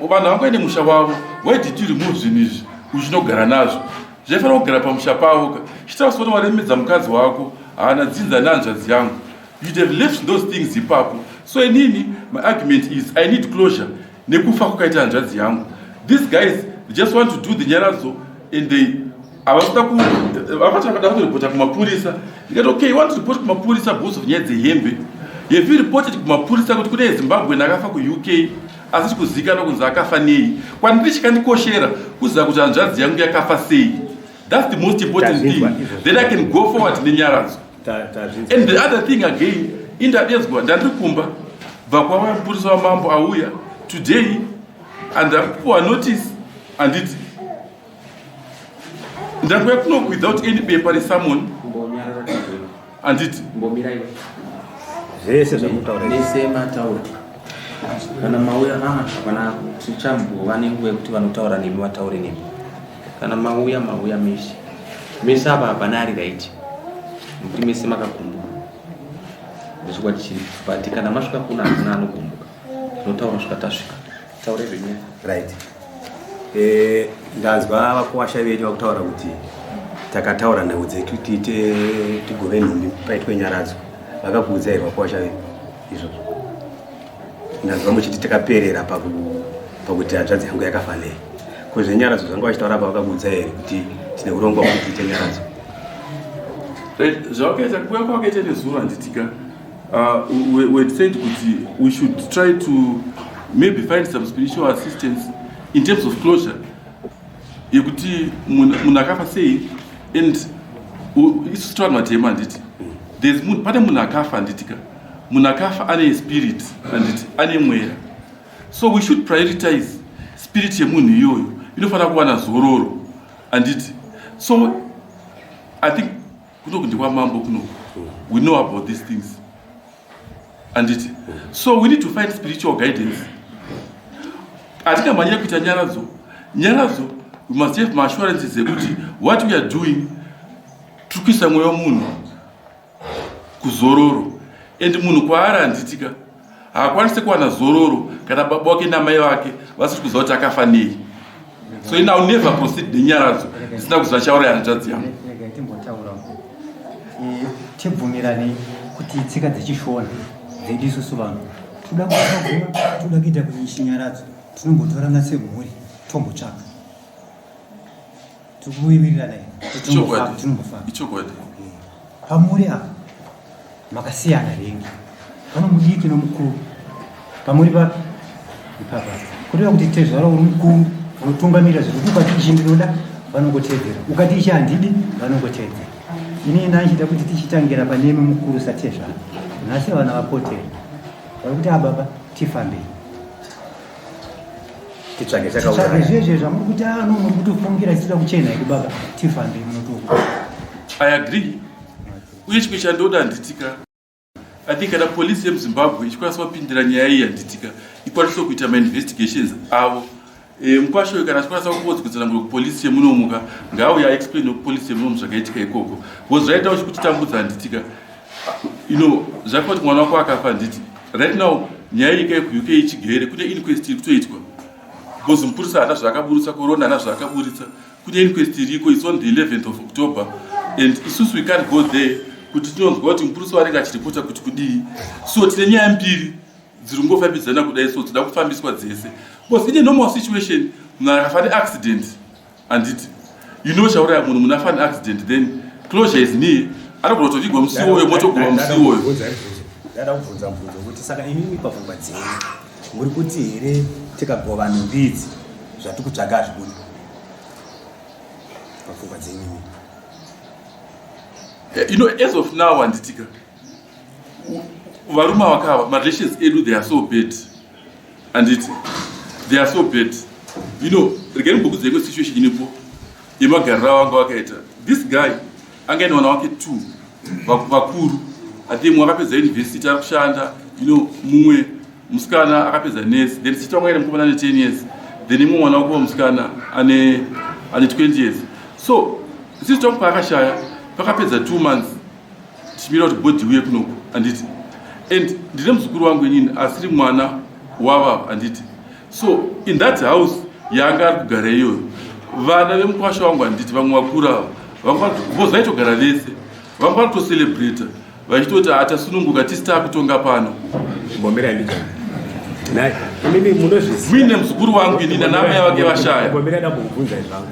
vanhu vangaende musha wavo, why did you remove zvinhu izvi uchinogara nazvo? Zvaifanira kugara pamusha pavo ka, chitaura kuti waremedza mukadzi wako, haana dzinza nehanzvadzi yangu, you'd have left those things ipapo. So inini my argument is I need closure nekufa kwakaita hanzvadzi yangu. These guys, they just want to do the nyaradzo and they havasida ku vakati vakada kutoripota kumapurisa. Ndikati okay, you want to report kumapurisa because of nyaya dzehembe, have you reported kumapurisa kuti kune Zimbabwe akafa kuUK asi chikuzivikanwa kunzi akafa nei? Kwandiri chikandikoshera kuziva kuti hanzvadzi yangu yakafa sei. That's the most important thing, then I can go forward nenyaradzo. And the other thing again, indadedzwa ndandiri kumba bva kwava mupurisa wamambo auya today and ndakupuwa notice handiti, ndakuya kunoku without any bepa resummon handiti. Mbomira iwe. Zvese zvamutaura mese mataura. Kana mauya ah hapana tichambova nenguva yekuti vanotaura nemi vataure nemi. Kana mauya mauya mese. Mese apa hapana ari right. Nekuti mese makagumbuka. Ndochokwadi chiri but kana masvika kuno hakuna anogumbuka. Tinotaura kusvika tasvika. Taure zvenyaya. Right. Eh, ndanzwa vakuwasha venyu vakutaura kuti takataura nhau dzetu tiite tigove nhumbi paitwe nyaradzo. Vakakuudza here vakuwasha venyu izvozvo? Ndanzwa muchiti takaperera pakuti hanzvadzi yangu yakafa nei. Ko zvenyaradzo zvanga vachitaura apa vakakuudza here kuti tine urongwa hwekuti tiite nyaradzo? Right, zvavakaita kuuya kwavakaita nezuro handitika we had said kuti we should try to maybe find some spiritual assistance in terms of closure yekuti munhu akafa sei and isusu tivanhu vatema handiti there's munhu pane munhu akafa handitika munhu akafa ane spirit handiti ane mweya so we should prioritize spirit yemunhu iyoyo inofanira kuwana zororo handiti so i think Kuno ndikwamambo kuno. We know about these things. Anditi. So we need to find spiritual guidance. Atingamhanyire kuita nyaradzo. Nyaradzo, we must have maassurances ekuti what we are doing tiri kuisa mweya wemunhu kuzororo and munhu kwaari handitika haakwanise kuwana zororo kana baba wake namai vake vasiri kuziva kuti akafa nei so ini ill never proceed nenyaradzo ndisina kuziva chauraya hanzvadzi yangu timbotaura eh, tibvumirane kuti tsika dzechishona dzedu isusu vanhu toda kuaguma toda kuita kuchinyaradzo tinombotorana semhuri tombotsvaka tikuwirirana here ichokwadi pamuri apa makasiyana rengi pano mudiki nomukuru pamuri papi ipapa kureva kuti tezvara uri mukuru unotungamira zvekuti ukati ichi ndinoda vanongotevedzera ukati ichi handidi vanongotevedzera ini ndanchida kuti tichitangira panemi mukuru satezvara nhasi vana vapotera vari kuti ababa ah, tifambei titsvage chakauraya zvezve zvamuri kuti ano ah, muri kutofungira tisida kuchena hedu baba tifambei munotoku i agree uye chimwe chandoda handitika i think kana polisi yemuzimbabwe ichikwanisa kupindira nyaya iyi handitika ikwanise kuita mainvestigations avo e, mukwasha uyu kana achikwanisa kukodzwa kutsanangura kupolisi yemunomuka ngaauye aexplain kupolisi yemunomu zvakaitika ikoko because zvaita uchikutitambudza handitika you know zvakafa kuti mwana wako akafa handiti right now nyaya iyi kai kuuk ichigere kune inquest iri kutoitwa because mupurisa haana zvaakaburitsa korona haana zvaakaburitsa kune inquest iriko its on the 11th of october and isusu we can't go there kuti tinonzwa kuti mupurisa wanenge achiripota kuti kudii so tine nyaya mbiri dziri kungofambidzana kudai so dzida kufambiswa dzese because in a normal situation munhu akafa neaccident handiti you know chauraya munhu munhu afa neaccident then closure is near anogona kutovigwa musi iwoyo motoguma musi iwoyo ndada kubvunza mubvunzo wekuti saka imimi pafungwa dzenyu muri kuti here tikagova nhumbi idzi zvatiri kutsvaga hazvibudi pafungwa dzenyu imimi eh, you know as of now handitika varume vakava marelations edu they are so bad anditi they are so bad you know regai ndimbokudzai imwe situation iripo yemagariro avo anga vakaita this guy anga aine vana vake two vakuru i think mumwe akapedza university ari kushanda you know mumwe musikana akapedza nurse then sita wanga aine mukomana ane 10 years then imwe mwana wake musikana ane ane 20 years so sister wangu paakashaya pakapedza two months tichimira kuti bhodhi uye kunoku handiti and ndine muzukuru wangu inini asiri mwana wavava handiti so in that house yaanga ari kugara iyoyo vana vemukwasha wangu handiti vamwe vakura ava vanga because vaitogara vese vanga vari kutocelebrata vachitoti hatasununguka tisi taakutonga pano mbomera ndijani naye imimi munozviziva muine muzukuru wangu inini anamai vake vashaya mbomera ndambokubvunza izvangu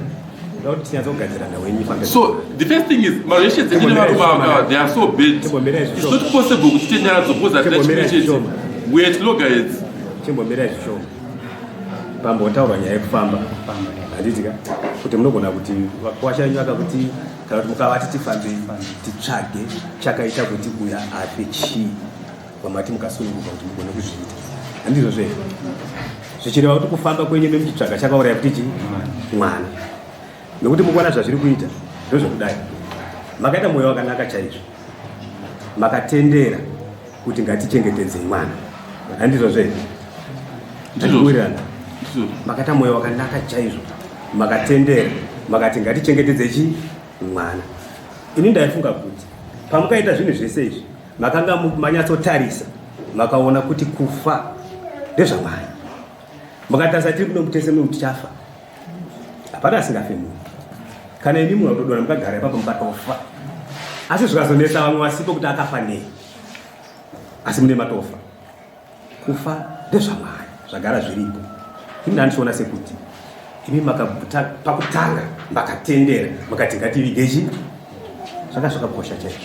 So the first thing is marelations edu nevarume ava they are so bad. It's not possible kuti tiite nyaradzo because hatina chimwe chete. We are at loggerheads. Chimbomira zvishoma. Pambotaurwa nyaya yekufamba. Handiti ka kuti munogona kuti vakwasha venyu vakakuti kana kuti mukavati tifambe titsvage chakaita kuti uya afe chii vamati mukasununguka kuti mugone kuzviita handizvo zve zvichireva kuti kufamba kwenyu memuchitsvaga chakauraya kuti chii mwana nokuti mukuona zvazviri kuita ndozvekudai makaita mwoyo wakanaka chaizvo makatendera kuti ngatichengetedzei mwana. Handizvo zve? Ndikuwirirana. Makaita mwoyo wakanaka chaizvo, makatendera, makati ngatichengetedze chi mwana. Ini ndaifunga kuti pamukaita zvinhu zvese izvi makanga manyatsotarisa makaona kuti kufa ndezvaMwari. Mukatarisa tiri kuno mutese muno tichafa, hapana asingafe munhu. Kana imi munhu atodona mukagara ipapo mukatofa, asi zvikazonetsa vamwe vasipo kuti akafa nei, asi mune matofa. Kufa ndezvaMwari, zvagara zviripo. Ini ndandichiona sekuti imi makabuta pakutanga makatendera makati ngativige chi zvanga zvakakosha chaizvo.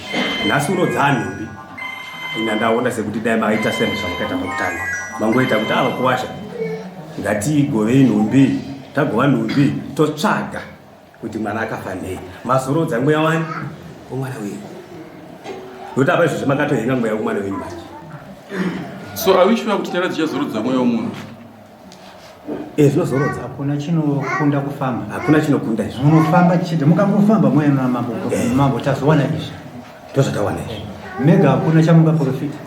Nhasi uno dzaanhumbi ina ndaona sekuti dai maita sezvo zvamakaita pakutanga, mangoita kuti ava kuwasha ngatigovei nhumbi, tagova nhumbi totsvaga kuti mwana akafa nei, mazorodza mweya wani womwana wenyu, nokuti apa izvozvi makatohenga mweya womwana wenyu manje. So are we sure kuti nyara dzichazorodza mweya womunhu? Eh, zvinozorodza. Hakuna chinokunda kufamba. Hakuna chinokunda izvo. Munofamba chete, mukangofamba moenda na mambo, mambo tazowana izvi. Ndozvatawana izvi. Mega hakuna chamungaprofita.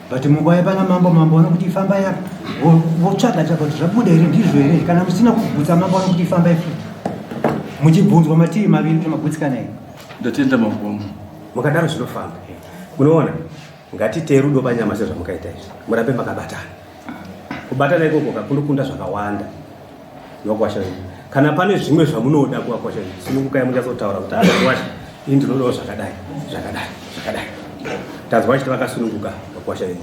But mukauya pana mambo, mambo vanokuti fambai apa. Votsvaga tsvaga kuti zvabuda here, ndizvo here. Kana musina kugutsa mambo vanokuti fambai futi. Muchibvunzwa mativi maviri kuti magutsikana here. Ndatenda mambo wangu. Mukadaro zvinofamba. Munoona, ngatitei rudo panyama sezvamukaita izvi. Murambe makabatana. Kubatana ikoko kakunokunda zvakawanda. Vakwasha venyu. Kana pane zvimwe zvamunoda kuvakwasha venyu, sunungukai munyatsotaura kuti vakwasha, ini ndinodawo zvakadai, zvakadai, zvakadai. Tanzwa vachiti vakasununguka vakwasha venyu.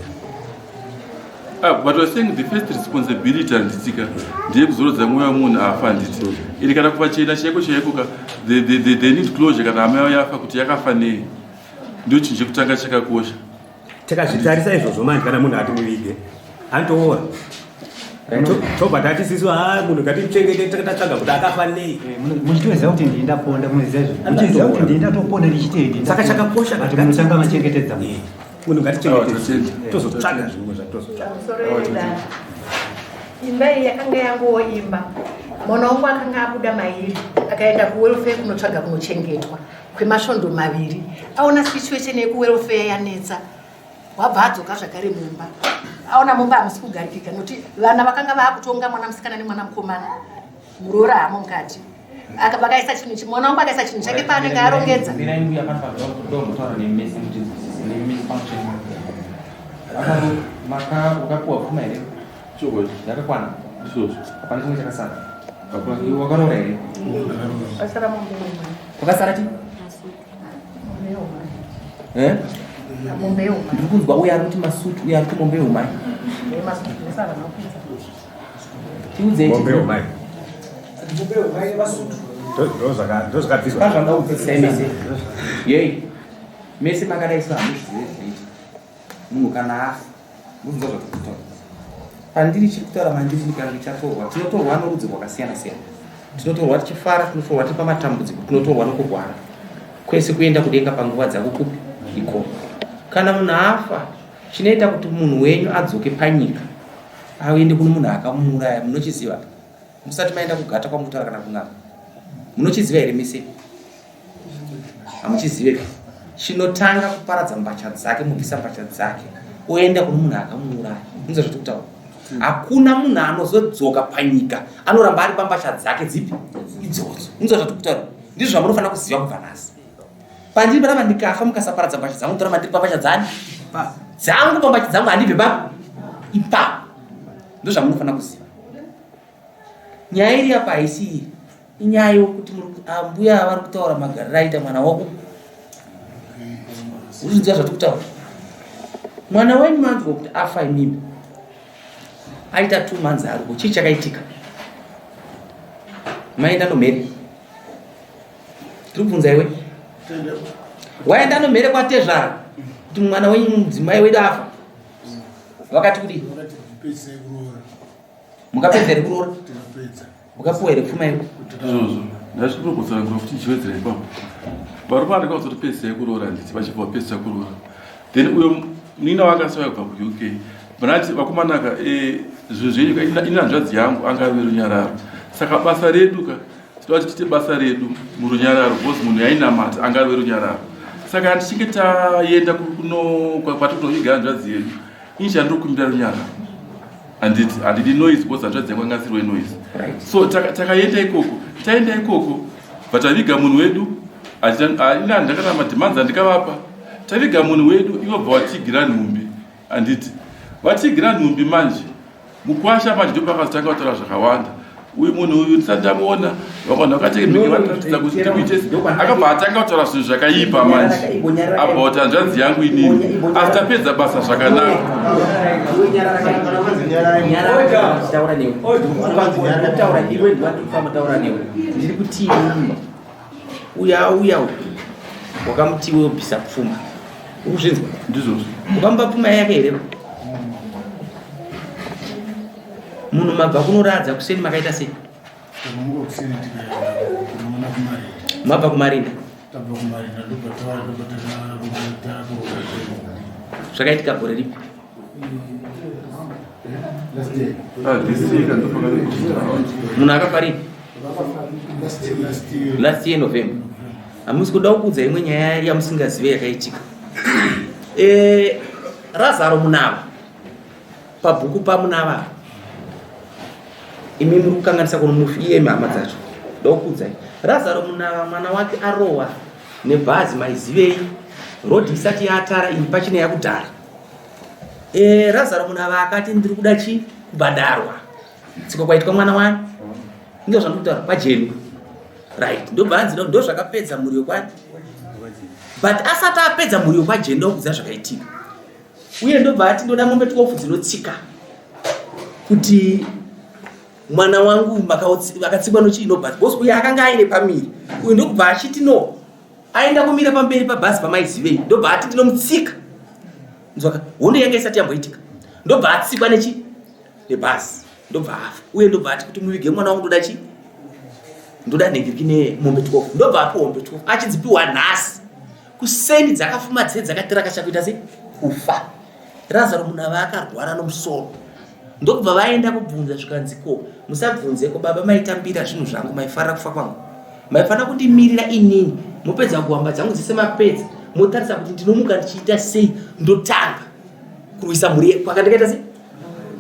But we're saying the first responsibility handitika ndeyekuzorodza mweya wemunhu afa handiti iri kana kuvachena chaiko chaiko ka they need closure kana hama yavo yafa kuti yakafa nei, ndio chinhu chekutanga chakakosha. Tikazvitarisa izvozvo manje, kana munhu ati muvige antoora tobva tati sisu ha munhu ngatimuchengete tatsvaga kuti akafa nei. Muchitoziva kuti ndini ndaponda, munoziva izvo, muchiziva kuti ndini ndatoponda ndichitei. Saka chakakosha but munotanga machengetedza munhu. Munhu ngatichengetedze, tozotsvaga zvimwe zvatozotsvaga. Imba iyi yakanga yangowo imba, mwana wangu akanga abuda mairi akaenda kuwelfare kunotsvaga kunochengetwa kwemasvondo maviri. Aona situation yekuwelfare yanetsa, wabva adzoka zvakare mumba. Aona mumba hamusi kugarikika nokuti vana vakanga vaakutonga, mwana musikana nemwana mukomana, muroora hamo mukati. Vakaisa chinhu, mwana wangu akaisa chinhu chake paanenge arongedza. Mirai mbuya, pane pandoda nemese mutinzwisise nemisfunction. Maka wakapiwa pfuma here? Chokwadi. Yakakwana? Izvozvo. Hapana chimwe chakasara? Iwe wakaroora here? Pasara mombe yehumai. Kwakasara chi? Eh? Mombe yehumai. Ndiri kunzwa uyo ari kuti masutu, uyo ari kuti mombe yehumai. Masutu nesara makuita. Tiudzei. Mombe yehumai. Ndozvakabviswa. Pazvanga kubvisai mese. Yei. Mese makadaiswa hamuzvizive zvinoita. Munhu kana afa, munonzwa zvatiri kutaura. Pandiri chiri kutaura mandiri kana ndichatorwa, tinotorwa norudzi rwakasiyana siyana. Tinotorwa tichifara, tinotorwa tiri pamatambudziko, tinotorwa nokurwara. Kwese kuenda kudenga panguva dzako kupi ikoko. Kana munhu afa, chinoita kuti munhu wenyu adzoke panyika aende kuno munhu akamuuraya, munochiziva? Musati maenda kugata kwamutaura kana kun'anga, munochiziva here mese? Hamuchizive. Chinotanga kuparadza mbatya dzake, mubvisa mbatya dzake oenda kuno munhu akamuuraya. Munzwa zvatiri kutaura? Hakuna munhu anozodzoka panyika anoramba ari pambatya dzake dzipi idzodzo. Munzwa zvatiri kutaura? Ndizvo zvamunofanira kuziva kubva nhasi. Pandiri panapa ndikafa mukasaparadza mbatya dzangu, ndoramba ndiri pambatya dzani dzangu, pambatya dzangu handibve pa ipapo. Ndozvamunofanira kuziva. Nyaya iri apa haisi iyi, inyaya yokuti ambuya vari kutaura magariro aita mwana wako. Uzinzwa zvatiri kutaura? Mwana wenyu manzwa kuti afa imimi, aita 2 months ariko, chii chakaitika? Maenda nomhere, tiri kubvunza iwe, waenda nomhere kwatezvara kuti mwana wenyu mudzimai wedu afa, vakati kudii? Mukapedza here kuroora? Mukapuwa here pfuma iro? Izvozvo ndachitokutsanangura futi ndichiwedzera ipapo. Varume vanenge vazotopedzisai kuroora handiti, vachibva vapedzisa kuroora, then uyo nina wakasauya kubva kuUK vanati vakomanaka, zvinhu zvenyu ini hanzvadzi yangu anga ari verunyararo, saka basa redu ka tinoda kuti tiite basa redu murunyararo, because munhu yainamata anga ari verunyararo. Saka tichinge taenda kuno kwatiri kunoviga hanzvadzi yedu, ini chandiri kukumbira runyararo, handiti handidi noise because hanzvadzi yangu anga asiriwe noise. So takaenda ikoko, taenda ikoko bva taviga munhu wedu. Ini handakana mademands andikavapa. Taviga munhu wedu, ivo bva vatigira nhumbi, handiti vatigira nhumbi. Manje mukwasha manje ndopakazotanga kutaura zvakawanda. Uyu munhu uyu ndisati ndamuona, vamwe vanhu vakatemeke vatiratidza kuti tikuite. Akabva atanga kutaura zvinhu zvakaipa manje about hanzvadzi yangu inini, asi tapedza basa zvakanaka. Taura newe, taura iwe, ndiwandikufamba, newe. Ndiri kuti inini uya uya wakamuti iwe ubvisa pfuma, ukuzvinzwa? Ndizvozvo. Ukamupa pfuma yake here? Munhu mabva kunoradza kuseni, makaita sei? Takanguva kuseni, tikaenda kunoona kumarinda. Mabva kumarinda? Tabva kumarinda, ndobva ndobva takakuroka. Zvakaitika gore ripi? Last year. Ah, this year ndopakati. Munhu akafa rini? Last year. Last year November. Hamusi kuda kuudza imwe nyaya yamusingazive yakaitika. Razaro Munava, pabhuku paMunava, imi muri kukanganisa kuno mufi iyemi. Hama dzacho, ndokuudzai, Razaro Munava mwana wake arohwa nebhazi. Maizivei rodhi isati yatara iyi, pachine yakudhara. Razaro Munava akati ndiri kuda chi kubhadharwa tsika kwaitwa mwana wani. Inge zvandikutaura kwajeni, right? Ndobva hanzi ndo zvakapedza mhuri yokwani, but asati apedza mhuri yokwajeni, ndokudza zvakaitika. Uye ndobva ati ndoda mombe 12 dzinotsika kuti mwana wangu akatsikwa nochiinobhazi, because uye akanga aine pamiri. Uyu ndokubva achiti no, aenda kumira pamberi pabhazi pamaizivei, ndobva ati ndinomutsika. Nzwaka, hondo yanga isati yamboitika. Ndobva atsikwa nechi nebhazi, ndobva afa. Uye ndobva ati kuti muvige mwana wangu, ndoda chi ndoda nhengiriki nemombe 12. Ndobva apiwa mombe 12, achidzipiwa nhasi kuseni dzakafuma dzee dzakatiraka kuita sei kufa. Razaro Munava akarwara nomusoro, ndokubva vaenda kubvunza, zvikanzi ko musabvunzeko baba, maitambira zvinhu zvangu, maifarira kufa kwangu, maifanira kundimirira inini mopedza kuhamba dzangu dzese, mapedza motarisa kuti ndinomuka ndichiita sei, ndotanga kurwisa mhuri kwakandikaita sei.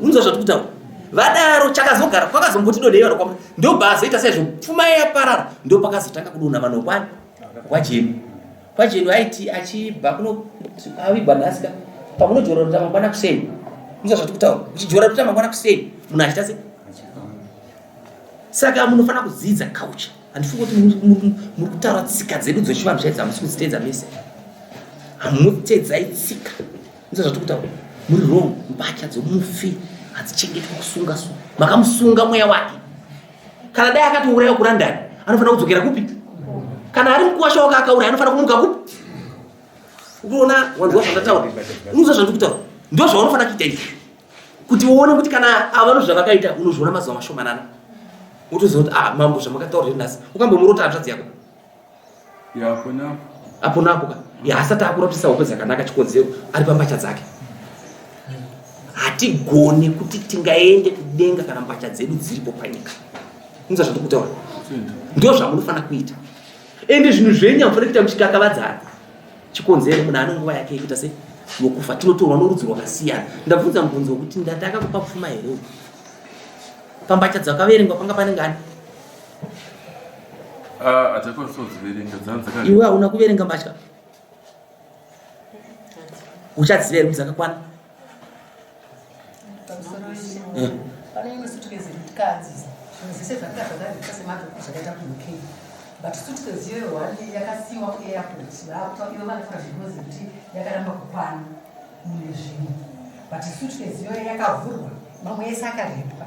Unzwa zvatiri kutaura? Vadaro chakazogara kwakazomboti donhei vanhu kwam, ndobva azoita saizvo, pfuma yaparara. Ndopakazotanga kudonha vanhu kwani kwajeni. Kwajeni aiti achibva kuno avigwa nhasika, pamunojora ruta mangwana kuseni. Unzwa zvatiri kutaura? Uchijora ruta mangwana kuseni, munhu achiita sei? Saka munofanira kudzidza culture. Handifungi kuti muri kutaura tsika dzedu dzechivanhu chaidzo. Hamusi kudziteedza mese, hamutedzai tsika. Unzwa zvatiri kutaura? Muri wrong. Mbatya dzomufi hadzichengetwa kusunga so makamusunga mweya wake. Kana dai akatouraiwa kuLondon, anofanira kudzokera kupi? Kana ari mukuwasha wake akauraya, anofanira kumuka kupi? Ukuona, wanzwa zvandataura? Unzwa zvandiri kutaura? Ndo zvaunofanira kuita izvi kuti uone kuti kana ava nozvavakaita, unozviona mazuva mashomanana, wotoziva kuti ah, mambo, zvamakataura zviri nhasi. Ukambomurota hanzvadzi yako? Yapo napo. Apo napo ka ya asati akurapisa hope dzakanaka, chikonzero ari pambatya dzake. Hatigoni kuti tingaende kudenga kana mbatya dzedu dziripo panyika. Unza zvandiri kutaura? Ndo zvamunofanira kuita. Ende zvinhu zvenyu hamufaniri kuita muchikakavadzana. Chikonzero munhu ane nguva yake yekuita sei yokufa. Tinotorwa norudzi rwakasiyana. Ndabvunza mubvunzo wekuti ndatanga kupa pfuma here uku? Pambatya dzakaverengwa panga pane ngani? Ah, hatakwanisa kudziverenga dzanga dzaka. Iwe hauna kuverenga mbatya, uchadziva here kuti dzakakwana? Pane imwe suitcase iri mukadzi, zvinhu zvese zvanga zvakaita semabhuku zvakaita kuUK, but suitcase iyoyo one yakasiyiwa kuairport. Ivo vanotora zvinozi kuti yakaramba kukwana mune zvimwe, but suitcase iyoyo yakavhurwa, mamwe ese akarepwa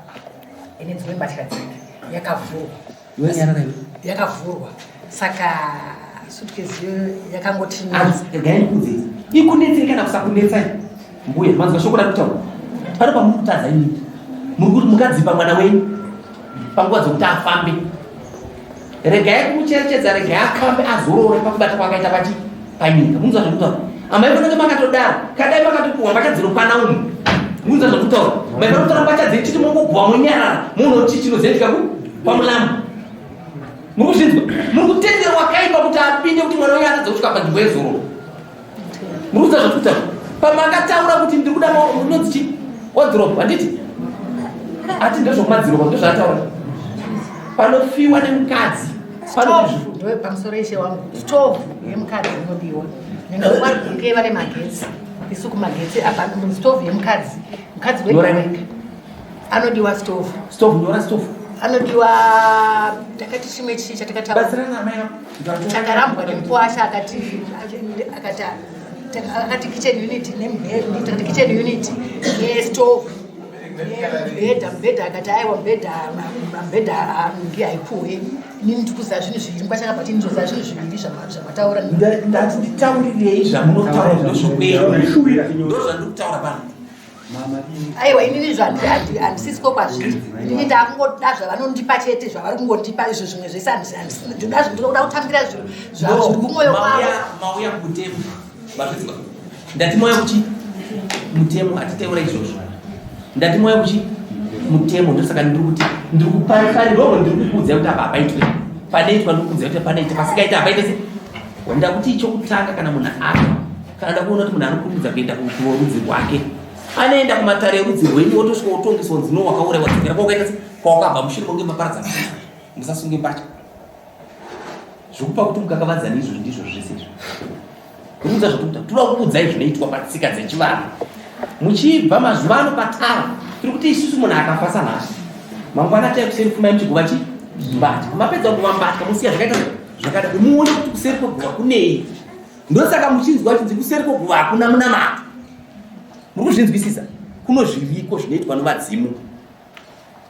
ine dzimwe mbatya dzake, yakavhurwa. Iwe nyarara iwe. Yakavhurwa, saka suitcase iyoyo yakangoti Regai ndikudze, ikunetsei kana kusakunetsai, mbuya, manzwa shoko rari kutaura pano pamuri kutadza. Inini muri kuti mukadzipa mwana wenyu panguva dzokuti afambe, regai kumucherechedza, regai afambe azorore pakubata kwaakaita pachi panyika. Munzwa zvekutaura amai? Munenge makatodaro kadai makatopuhwa mbatya dzinokwana umu. Munzwa zvekutaura? Maifana kutora mbatya dzenyu chiti mongoguwa, monyarara, muona kuti chii chinozoitika ku pamulambo. Muri kuzvinzwa? Muri kutenderwa kaipa kuti Musapinde kuti mwana wenyu atadza kusvika panzvimbo yezororo. Muri kuziva zvatiri kutaura? Pamakataura kuti ndiri kuda unonzi chii? Wardrobe, handiti? Ati ndezvokumadziro kwa ndozvaataura. Panofiwa nemukadzi. Pano pamusoro ishe wangu. Stove yemukadzi inodiwa. Nyange vari kunge vane magetsi. Isu kumagetsi apa stove yemukadzi. Mukadzi wega wega. Anodiwa stove. Stove nyora stove. Anodiwa takati chimwe chii chatakataura. Batsirana amai Chakarambwa nemukwasha akati akati akati kitchen unit nemubhedha takati kitchen unit nestove mubhedha mubhedha akati aiwa mubhedha mubhedha ngi haipuwe inini ndikuziva zvinhu zviviri mukwasha akabva ati ndinoziva zvinhu zviviri zvamataura ndati nditaurirei zvamunotaura ndozvokwenyu ndozvandiri kutaura pano Aiwa inini handisisiko kwazviri inini ndakungoda zvavanondipa chete zvavari kungondipa izvo zvimwe zvese handisindinoda ndinoda kutambira zviro zviri kumwoyo kwavo. Mauya kumutemo mazvinzwa ndati mauya kuchi mutemo hatitaura izvozvo ndati mauya kuchi mutemo ndosaka ndiri kuti ndiri kuparipariroro ndiri kukuudzai kuti apa hapaitwe panoitwa ndiri kukuudzai kuti panoita pasikaita hapaite se ndakuti chokutanga kana munhu afa Kana ndakuona kuti munhu anokurumidza kuenda kurudzi rwake anoenda kumatare erudzi rwenyu wotosvika wotongeswa kunzi no wakauraiwa dzokera kwaukaita se kwawakabva mushure monge maparadza musasunge mbatya zvekupa kuti mukakavadzani izvozvi ndizvo zvese izvi kuudza zvatokuta toda kukuudzai zvinoitwa patsika dzechivanhu muchibva mazuva ano patara tiri kuti isusu munhu akafa sanhasi mangwana tai kuseri fumai muchiguva chi mbatya mapedza kuguva mbatya musiya zvakaita zvakada muone kuti kuseri kweguva kunei Ndosaka muchinzwa chinzi kuseri kwoguva hakuna munamato. Muri kuzvinzwisisa? Kuno zviriko zvinoitwa novadzimu.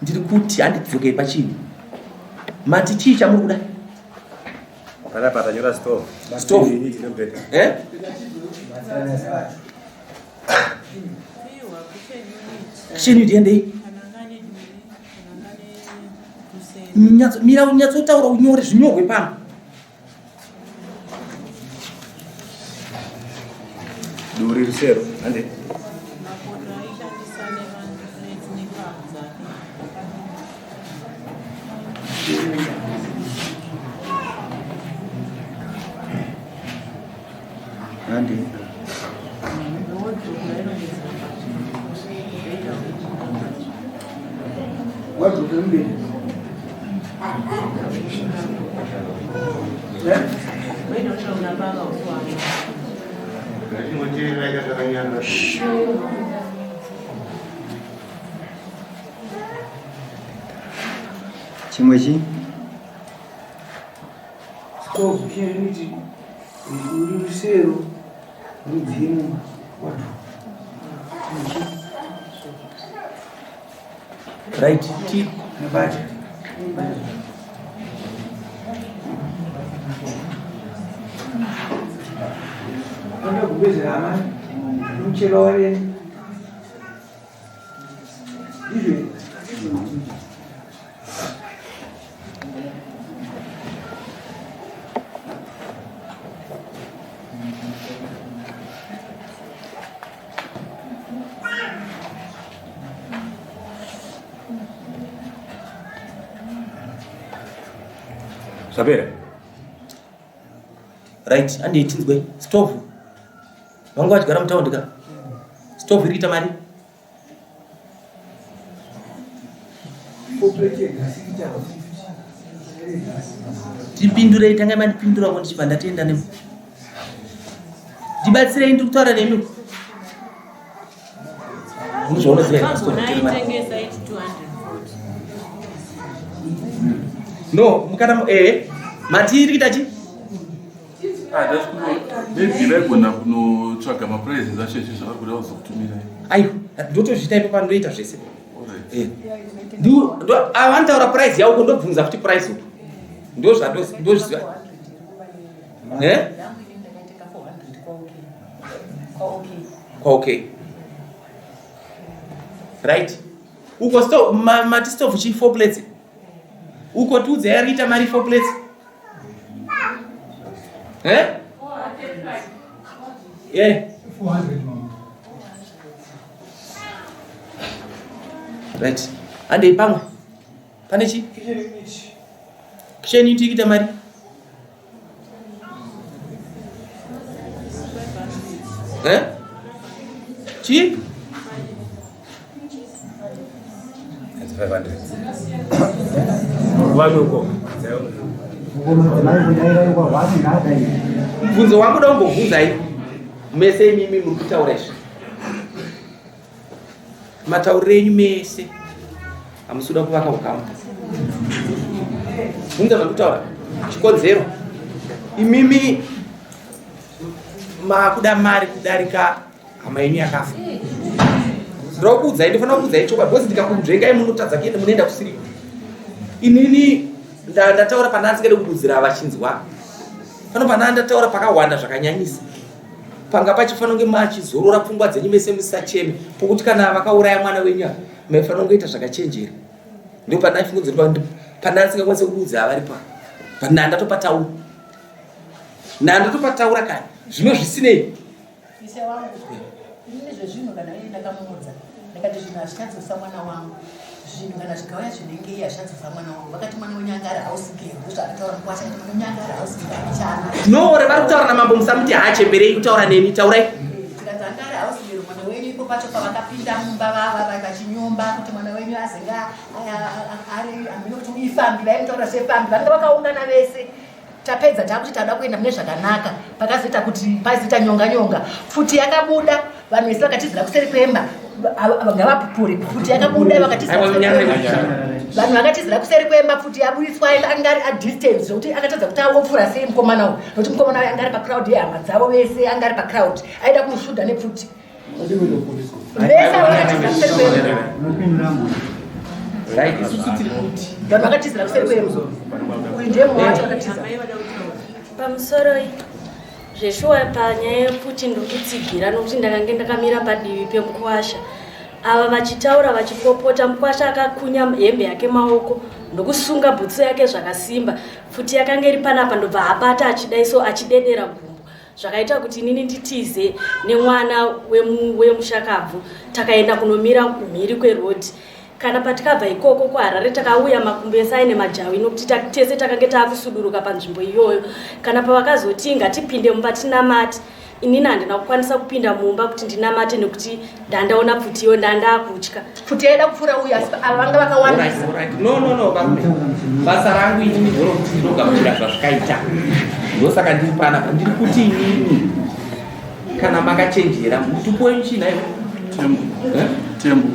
Ndiri kuti handidzokei pachini. Mati chii chamuri kuda? Panapa tanyora stove. Stove. Eh? Kitchen unit yendei? Mira unyatsotaura unyore zvinyorwe pano. Duri rusero, hande. Hande. Wadzoke mberi. Chimwe chi? Stove chinoti uri rusero mudzimu watu. Right, ti Nebata. Anoda kugezera hama mucheka wareni. Ndizvo here? Zvapera? Right, handei tinzwe. Stove. Vanga vachigara mutaundi ka? Stove iri kuita mari? Tipindurei, tangai mandipindura ko ndichibva ndatoenda nemi. Ndibatsirei, ndiri kutaura nemi. No, mukana eh mati iri kuita chi? Ah, maybe vaigona kunotsvaga maprices acho izvi zvavari kuda kuzokutumirai. Aiwa, ndotozviita ipo pandoita zvese. Eh. Avanotaura price yavo ndobvunza futi price uku. Ndozvandozviziva. Eh? Okay. Right. Uko stove ma, mati stove chi four plates. Uko tiudze yariita mari four plates. Eh? Yeah. 400 mama. Right. Andei pamwe. Pane chi? Kitchen unit. Kitchen unit ikuita mari? Eh? Chii? Mubvunzo wangu da kumbobvunzai mese imimi muri kutaura izvi. Matauriro enyu mese hamusi kuda kuvaka ukama. Bvunza zvandiri kutaura. Chikonzero imimi makuda mari kudarika hama yenyu yakafa. Ndoda kukuudzai, ndofanira kukuudzai chokwadi because ndikakunzvengai munotadza kuenda munoenda kusiriko. Inini ndataura pana ndisingade kududzira vachinzwa. Pano pana ndataura pakawanda zvakanyanyisa. Panga pachifanira kunge machizorora pfungwa dzenyu mese musacheme pokuti kana vakauraya mwana wenyu ava maifanira kungoita zvakachenjera. Ndipo pandaifungidzira kuti pana ndisingakwanise kududzira vari pa. Pana ndatopataura. Ndatopataura kare. Zvino zvisinei. Ise wangu, ini zvezvinhu kana ini ndakamuudza ndikati zvinhu hazvichadzosa mwana wangu zvinhu kana zvikauya zvinenge iye hazvichadzosa mwana wangu vakati mwana wenyu anga ari house girl ndozvaakataura mukwasha akati mwana wenyu anga ari house girl anichana no vari kutaura namambo musamuti haachemberei kutaura neni taurai tikanzi anga ari house girl mwana wenyu ipo pacho pavakapinda mumba vachinyomba kuti mwana wenyu azenge ari hameno kuti ifambi vaimutaura sefambi vanenge vakaungana vese Tapedza takuti tada kuenda mune zvakanaka pakazoita kuti pazoita nyonga nyonga pfuti yakabuda vanhu vese vakatizira kuseri kwemba ngavapupure pfuti yakabuda vakatizira vanhu vakatizira kuseri kwemba pfuti yaburitswa anga ari adistance zvekuti akatadza kuti awopfura sei mukomana uyu nokuti mukomana uyu anga ari pacrowd yehama dzavo vese anga ari pacrowd aida kumushuda nepfuti Pamusoroi zveshuwa panyaya yepfuti ndiri kutsigira nokuti ndakange ndakamira padivi pemukwasha ava vachitaura vachipopota mukwasha akakunya hembe yake maoko ndokusunga bhutsu yake zvakasimba pfuti yakanga iri panapa ndobva abata achidai so achidedera gumbo Zvakaita kuti inini nditize nemwana wemushakabvu takaenda kunomira mhiri kweroad kana patikabva ikoko kuharare takauya makumbo ese aine majawi nokuti tese takange taakusuduruka panzvimbo iyoyo kana pavakazoti ngatipinde mumba tinamate inini handina kukwanisa kupinda mumba kuti ndinamate nekuti ndandaona pfuti iyo ndandakutya pfuti yaida kupfuura uyu asi ava vanga vakawandisa no no no varume basa rangu inini ndorokuti ndinogamuchira zvazvikaita ndosaka ndiri panapa ndiri kuti inini kana makachenjera mutupo wenyu chii naivo eh? tembo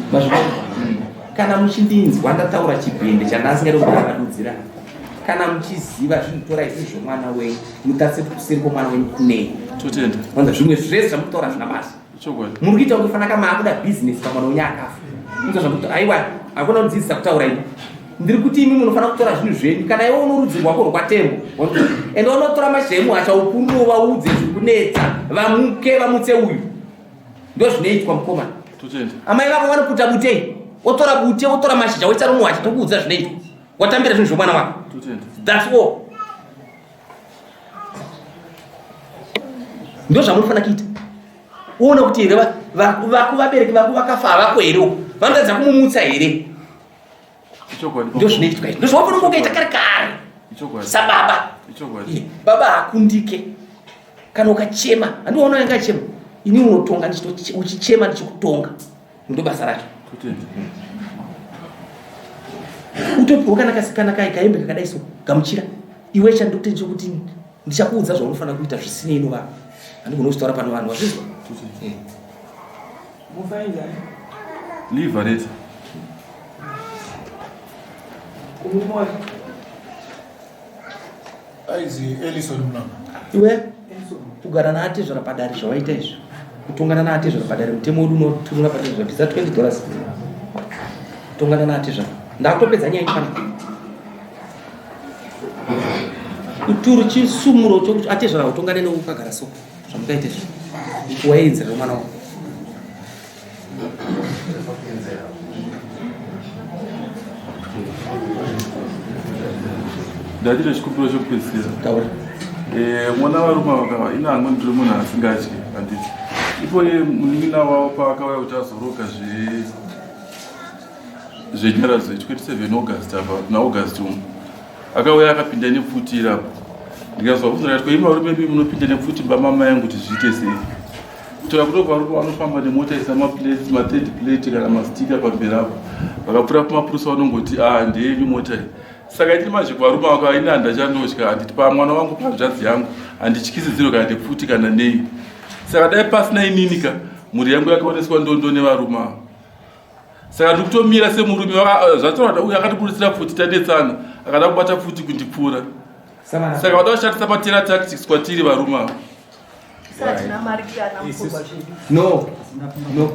kana muchindinzwa ndataura chibhende chandasingade kuvadudzira kana muchiziva zvinhu torai zvinhu zvomwana wenyu mutarise kuti kuseri kwomwana wenyu kunei totenda zvimwe zvese zvamutaura zvina basa muri kuita kunge fanaka maakuda business pamwana wenyu akafa inzwa zvakuti aiwa hakuna kundidzidzisa kutaura ini ndiri kuti imi munofanira kutora zvinhu zvenyu kana iwe uno rudzi rwako rwekwatembo ende unotora mashizha emuhasha ukuno vaudze zviri kunetsa vamuke vamutse uyu ndo zvinoitwa mukomana amai vako vanoputa butei otora bute otora mashizha oisa rumuhasha tokuudza zvinoitwa watambira zvinhu zvomwana wako thats all ndozvamunofanira kuita uone kuti here vako vabereki vako vakafa havako here uko vanotadza kumumutsa here ndozvinoitwa izvi ndozvawafanira kunge ukaita kare kare sababa baba hakundike kana ukachema handiona yanga achema ini unotonga uchichema ndichikutonga ndobasa racho utopiwa kana kasikana kai kaembe kakadai so gamuchira iwe chandokuti ndechekuti ndichakuudza zvaunofanira kuita zvisinei novanhu handigona kuzvitaura pano vanhu wazvizwa eh. Live Aizi Ellison Mlamba. Iwe kugara naatezvara padare zvawaita izvi kutongana naatezvara padare mutemo wedu unoturura patezvara bvisa 20 dollars kutongana naatezvara ndakutopedza nyaya ipana kuturu chisumuro chokuti atezvara utongane neukagara so zvamukaita izvi waienzera mwana wako Ndachita chikumbiro chekupedzisira. Taura. Eh, mwana varume vakava ina hangu ndiri munhu asingatyi handiti. Ipo ye munin'ina wavo paakauya kuti azoroka zve zvenyaradzo 27 August apa na August umu. Akauya akapinda nepfuti irapo. Ndikazwa kunzi ndikati ko imi varume imi munopinda nepfuti mba mamai angu kuti zviite sei. Kutaura kuno varume vanofamba nemota isina maplates, mathird plate kana mastika pamberi apo. Vakapfuura pamapurisa vanongoti ah ndeyenyu mota iyi. Saka ini manje kuvarume vako ini handachandotya handiti pamwana wangu pahanzvadzi yangu handityisidzirwe kana nepfuti kana nei. Saka dai pasina inini ka mhuri yangu yakaoneswa ndondo nevarume ava. Saka ndiri kutomira semurume zvataura uyu akatiburitsira pfuti tanetsana akada kubata pfuti kundipfura. Saka vada kushandisa matera tactics kwatiri varume ava. No, no,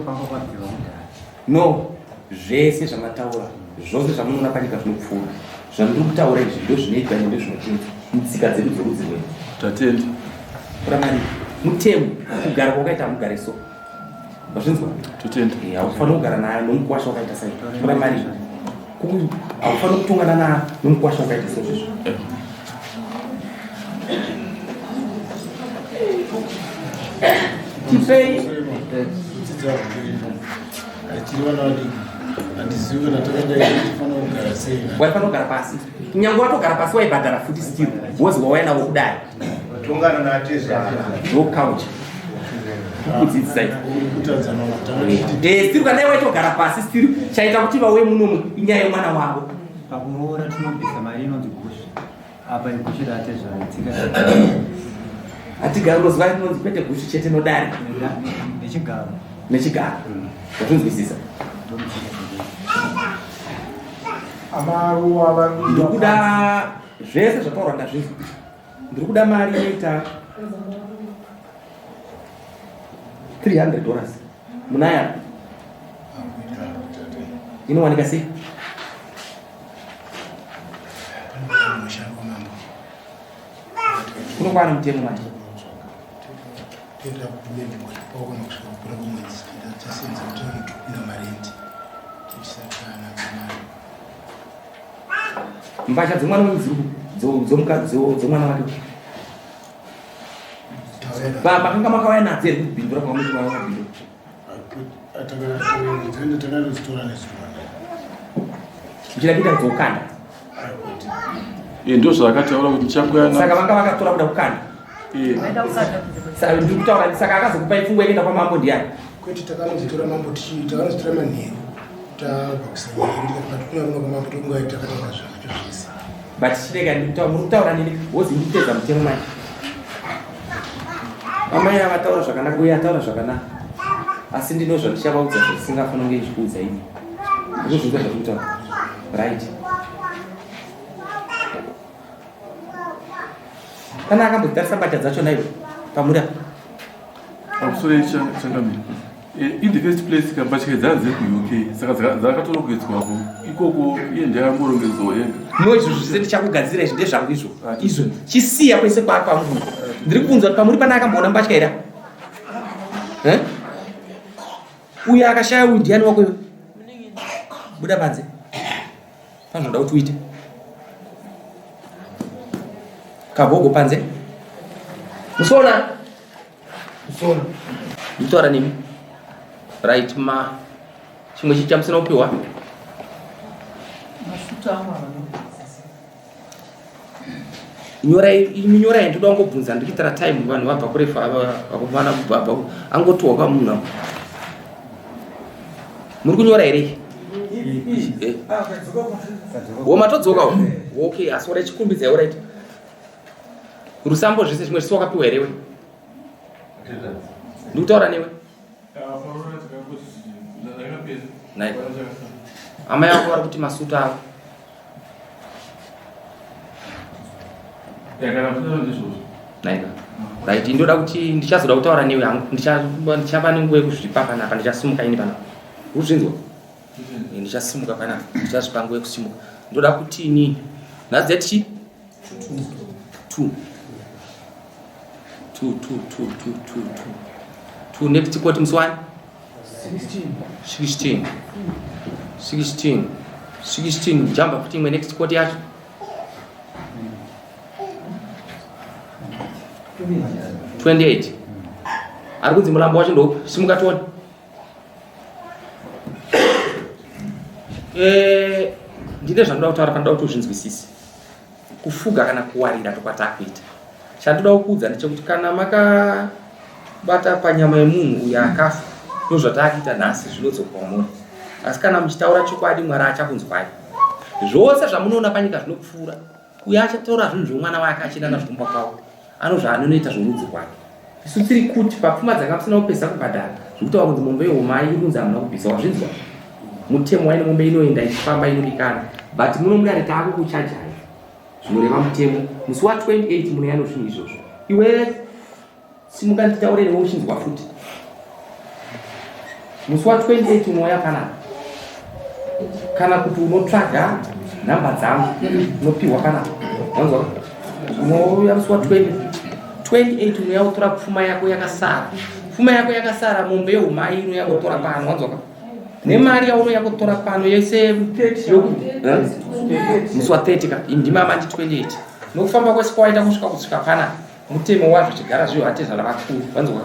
no, zvese zvamataura zvose zvamunoona panyika zvinopfuura zvandiri kutaura izvi ndo zvinoitwa ende ndozvinotendwa mutsika dzedu dzorudzi rwedu. Tatenda. Kuramari mutemo kugara kwakaita mugare so wazvinzwa? Totenda. Eh, haufaniri kugara nayo nomukwasha wakaita sai kuramari haufaniri kutongana na nomukwasha wakaita sezvizvo. Eh. Tipei tiri vana vadiki handizivi kana takadai tifanira kugara sei. Waifanira kugara pasi, kunyange watogara pasi waibhadhara futi still wozi wauya navo kudai. Tongana natezvara. No culture kudzidzisai. Kutadzana kutanga. Eh, still kana waitogara pasi still chaita kuti vauye munomu inyaya yemwana wavo. Pakuroora tinobvisa mari inonzi gusvi. Apa igusvi ratezvara tsika. Hatigari unoziva inonzi kwete gusvi chete nodari. Nechigaro. Nechigaro. Wazvinzwisisa? Amaruwa vari Ndiri kuda zvese zvataurwa ndazvinzwa. Ndiri kuda mari inoita 300 dollars. Munaya inowanika sei? Kunokwana mutemo manje. Toenda kupinda paukona kusvika kupera kwemwedzi tasenza kuti tinopinda marenti tisatana mari. Mbatya dzemwana wenyu dziri dzomukadzi dzomwana wake. Baba kanga makauya nadzo here kubhindura kwamuti kwavakabhindura? Dzende takatodzitora nezuva. Muchida kuita dzokanda. Eh, ndo zvaakataura kuti ndichakuya Saka vanga vakatora kuda kukanda. Saka ndiri kutaura saka akazokupai pfungwa yekuenda kwamambo ndiani? Kwete takanodzitora mambo takanodzitora manheru tabva kusanheru tikati kuna kuno kwamambo tokunga takataura zvacho zvese. But chirega ndikutaura muri kutaura nini wozi ndikutedza mutemo manje. Amai ava taura zvakanaka uye ataura zvakanaka. Asi ndino zvandichavaudza zvisingafaniri kunge ndichikuudza ini. Ndozvinzwa zvatiri kutaura. Right. Kana akambotarisa mbatya dzacho naiwe pamuri apa. Pamusoro changamire. In the first place kambatya dzanga dziri kuUK saka dzakatorongedzwako ikoko iye ndiakangorongedzwawo ega. No izvo zvese ndichakugadzira izvi ndezvangu izvo. Izvo chisiya kwese kwakwamuri. Ndiri kubvunza kuti pamuri pana akamboona mbatya here? Eh? Uyo akashaya uyu ndiani wako iwe? Buda panze. Panoda kuti uite. Kagogo panze. Musona. Musona. Nditaura nemi. Right ma. Chimwe chii chamusina kupiwa? Masutu angu avano. Nyorai imi nyorai ndoda kungobvunza ndikuitira time vanhu vabva kurefu ava vakomana kubva angotiwa kwamunhu avo. Muri kunyora here? Eh. Wo matodzoka wo? Okay, asi ora chikumbidza ora ita. Rusambo zvese zvimwe zvisi wakapiwa here we? Ndikutaura newe. Nai. Amai vako vari kuti masutu avo. Naika. Right, ndoda kuti ndichazoda kutaura newe hangu. Ndichava nenguva yekuzvipa panapa, ndichasimuka ini panapa. Uzvinzwa? Eh, ndichasimuka panapa, ndichazvipa nguva yekusimuka. Ndoda kuti inini nhasi date chi? 2 2 2 2 2 2 2 2 next court musi wani? 16 16 16 jamba futi imwe next court yacho 28 ari kunzi mulambo wacho ndoupi simuka tione. Eh, ndine zvandoda kutaura panoda kuti uzvinzwisise. Kufuga kana kuwarira ndokwatakuita. Chandoda kukuudza ndechekuti kana maka Kubata panyama yemunhu uyo akafa ndozvataakuita nhasi zvinodzoka kwamuri. Asi kana muchitaura chokwadi Mwari achakunzwai. Zvose zvamunoona panyika zvinopfuura. Uyo achatora zvinhu zvomwana wake achienda nazvo kumba kwavo. Anozvaanonoita zvorudzi rwake. Isu tiri kuti papfuma dzanga musina kupedza kubhadhara zvekutaura kunzi mombe yehumai iri kunzi hamuna kubvisa wazvinzwa? Mutemo waine mombe inoenda ichifamba inodikana but muno mudare taakukuchajai zvinoreva mutemo musi wa 28 munouya nozvinhu izvozvo iwe Simuka nditaure newe uchinzwa futi. Musi wa 28 unouya panapa. Kana kuti unotsvaga nhamba dzangu unopiwa panapa. Wanzwa? Unouya musi wa 20 28 unouya kutora pfuma yako yakasara. Pfuma yako yakasara mombe yeumai inouya kutora pano wanzwa? Nemari yaunouya kutora pano yese musi wa 30 ka ndima manje 28. Nokufamba kwese kwawaita kusvika kusvika panapa. Mutemo wazvo chigara zviyo atezvara vakuru vanzwa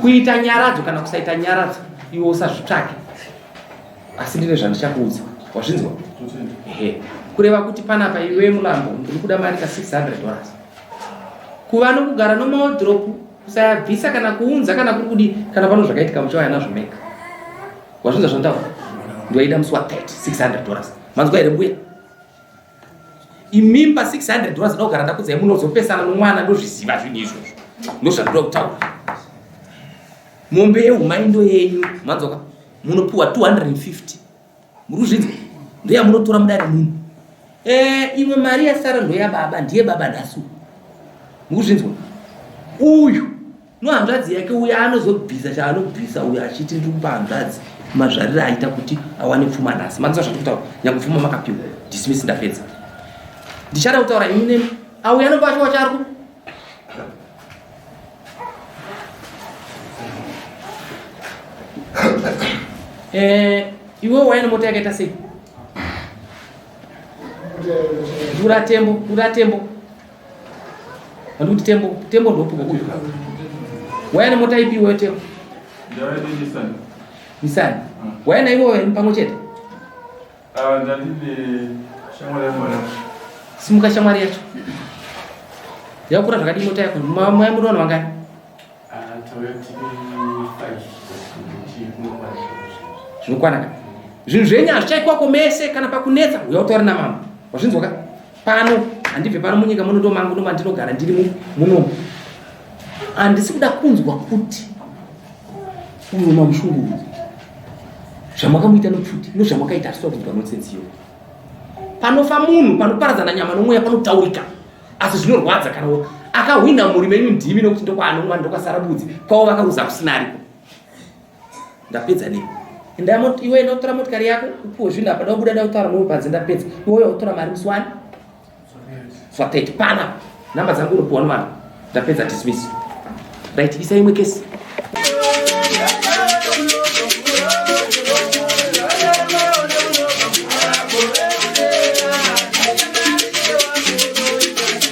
kuita nyaradzo kana kusaita nyaradzo iwe usazvitsvake asi ndine zvandichakuudza wazvinzwa ehe kureva kuti panapa iwe mulambo ndiri kuda mari ka 600 dollars kuva nokugara nomaodropu kusayabvisa kana kuunza kana kuri kudii kana pano zvakaitika muchauya nazvo mega wazvinzwa zvandaura ndoida musi wa 30 600 dollars manzwa here mbuya Imimba 600 dollars ndogara ndakudzai munozopesana nomwana ndozviziva zvinhu izvozvo ndozvandoda kutaura. Mombe yehumai ndo yenyu manzwaka munopiwa 250 muri kuzvinzwa ndoyamunotora mudare muno. Eh, imwe mari yasara ndoyababa ndiye baba nhasi muri kuzvinzwa uyu No hanzvadzi yake uya anozobvisa chaanobvisa uyo achiti ndiri kupa hanzvadzi mazvariro aita kuti awane pfuma nhasi. Manzwa zvatiri kutaura nyange pfuma makapiwa. Dismiss ndapedza. Ndichada kutaura ini nemi. Auya anomba achiwa chaari ku Eh, iwe waina mota yakaita sei? Dura tembo, dura tembo. Andikuti tembo, tembo ndopuka uyu. Waya nemota ipi iwewe tembo? Nissan. Nissan. Waya na iwewe pamwe chete? Ah, ndandine shamwari yangu mwana. Simuka shamwari yacho. Yakura zvakadii mota yako? Mai muri vanhu vangani? Zvinokwana ka? Zvinhu zvenyu hazvichaikwako mese kana pakunetsa uya utaure namama. Wazvinzwa ka? Pano handibve pano munyika muno ndomangu ndomandinogara ndiri munomu. Handisi kuda kunzwa kuti uyo mamushungurudza zvamakamuita nopfuti nozvamakaita hazvisi kunzwa nonsense iyoyo. Panofa munhu panoparadzana nyama nomweya panotaurika. Asi zvinorwadza kana akahwina mhuri menyu ndimi nokuti ndokwaanomwa ndokwasara budzi kwavo vakaruza kusina ariko. Ndapedza nemi. Enda iwe enda utora motikari yako upiwe zvinhu apa ndakubuda ndakutaura newe panze ndapedza. Iwe uya utora mari musi wani? Swa 30 pana. Namba dzangu unopiwa nevanhu. Ndapedza dismiss. Right, isa imwe kesi.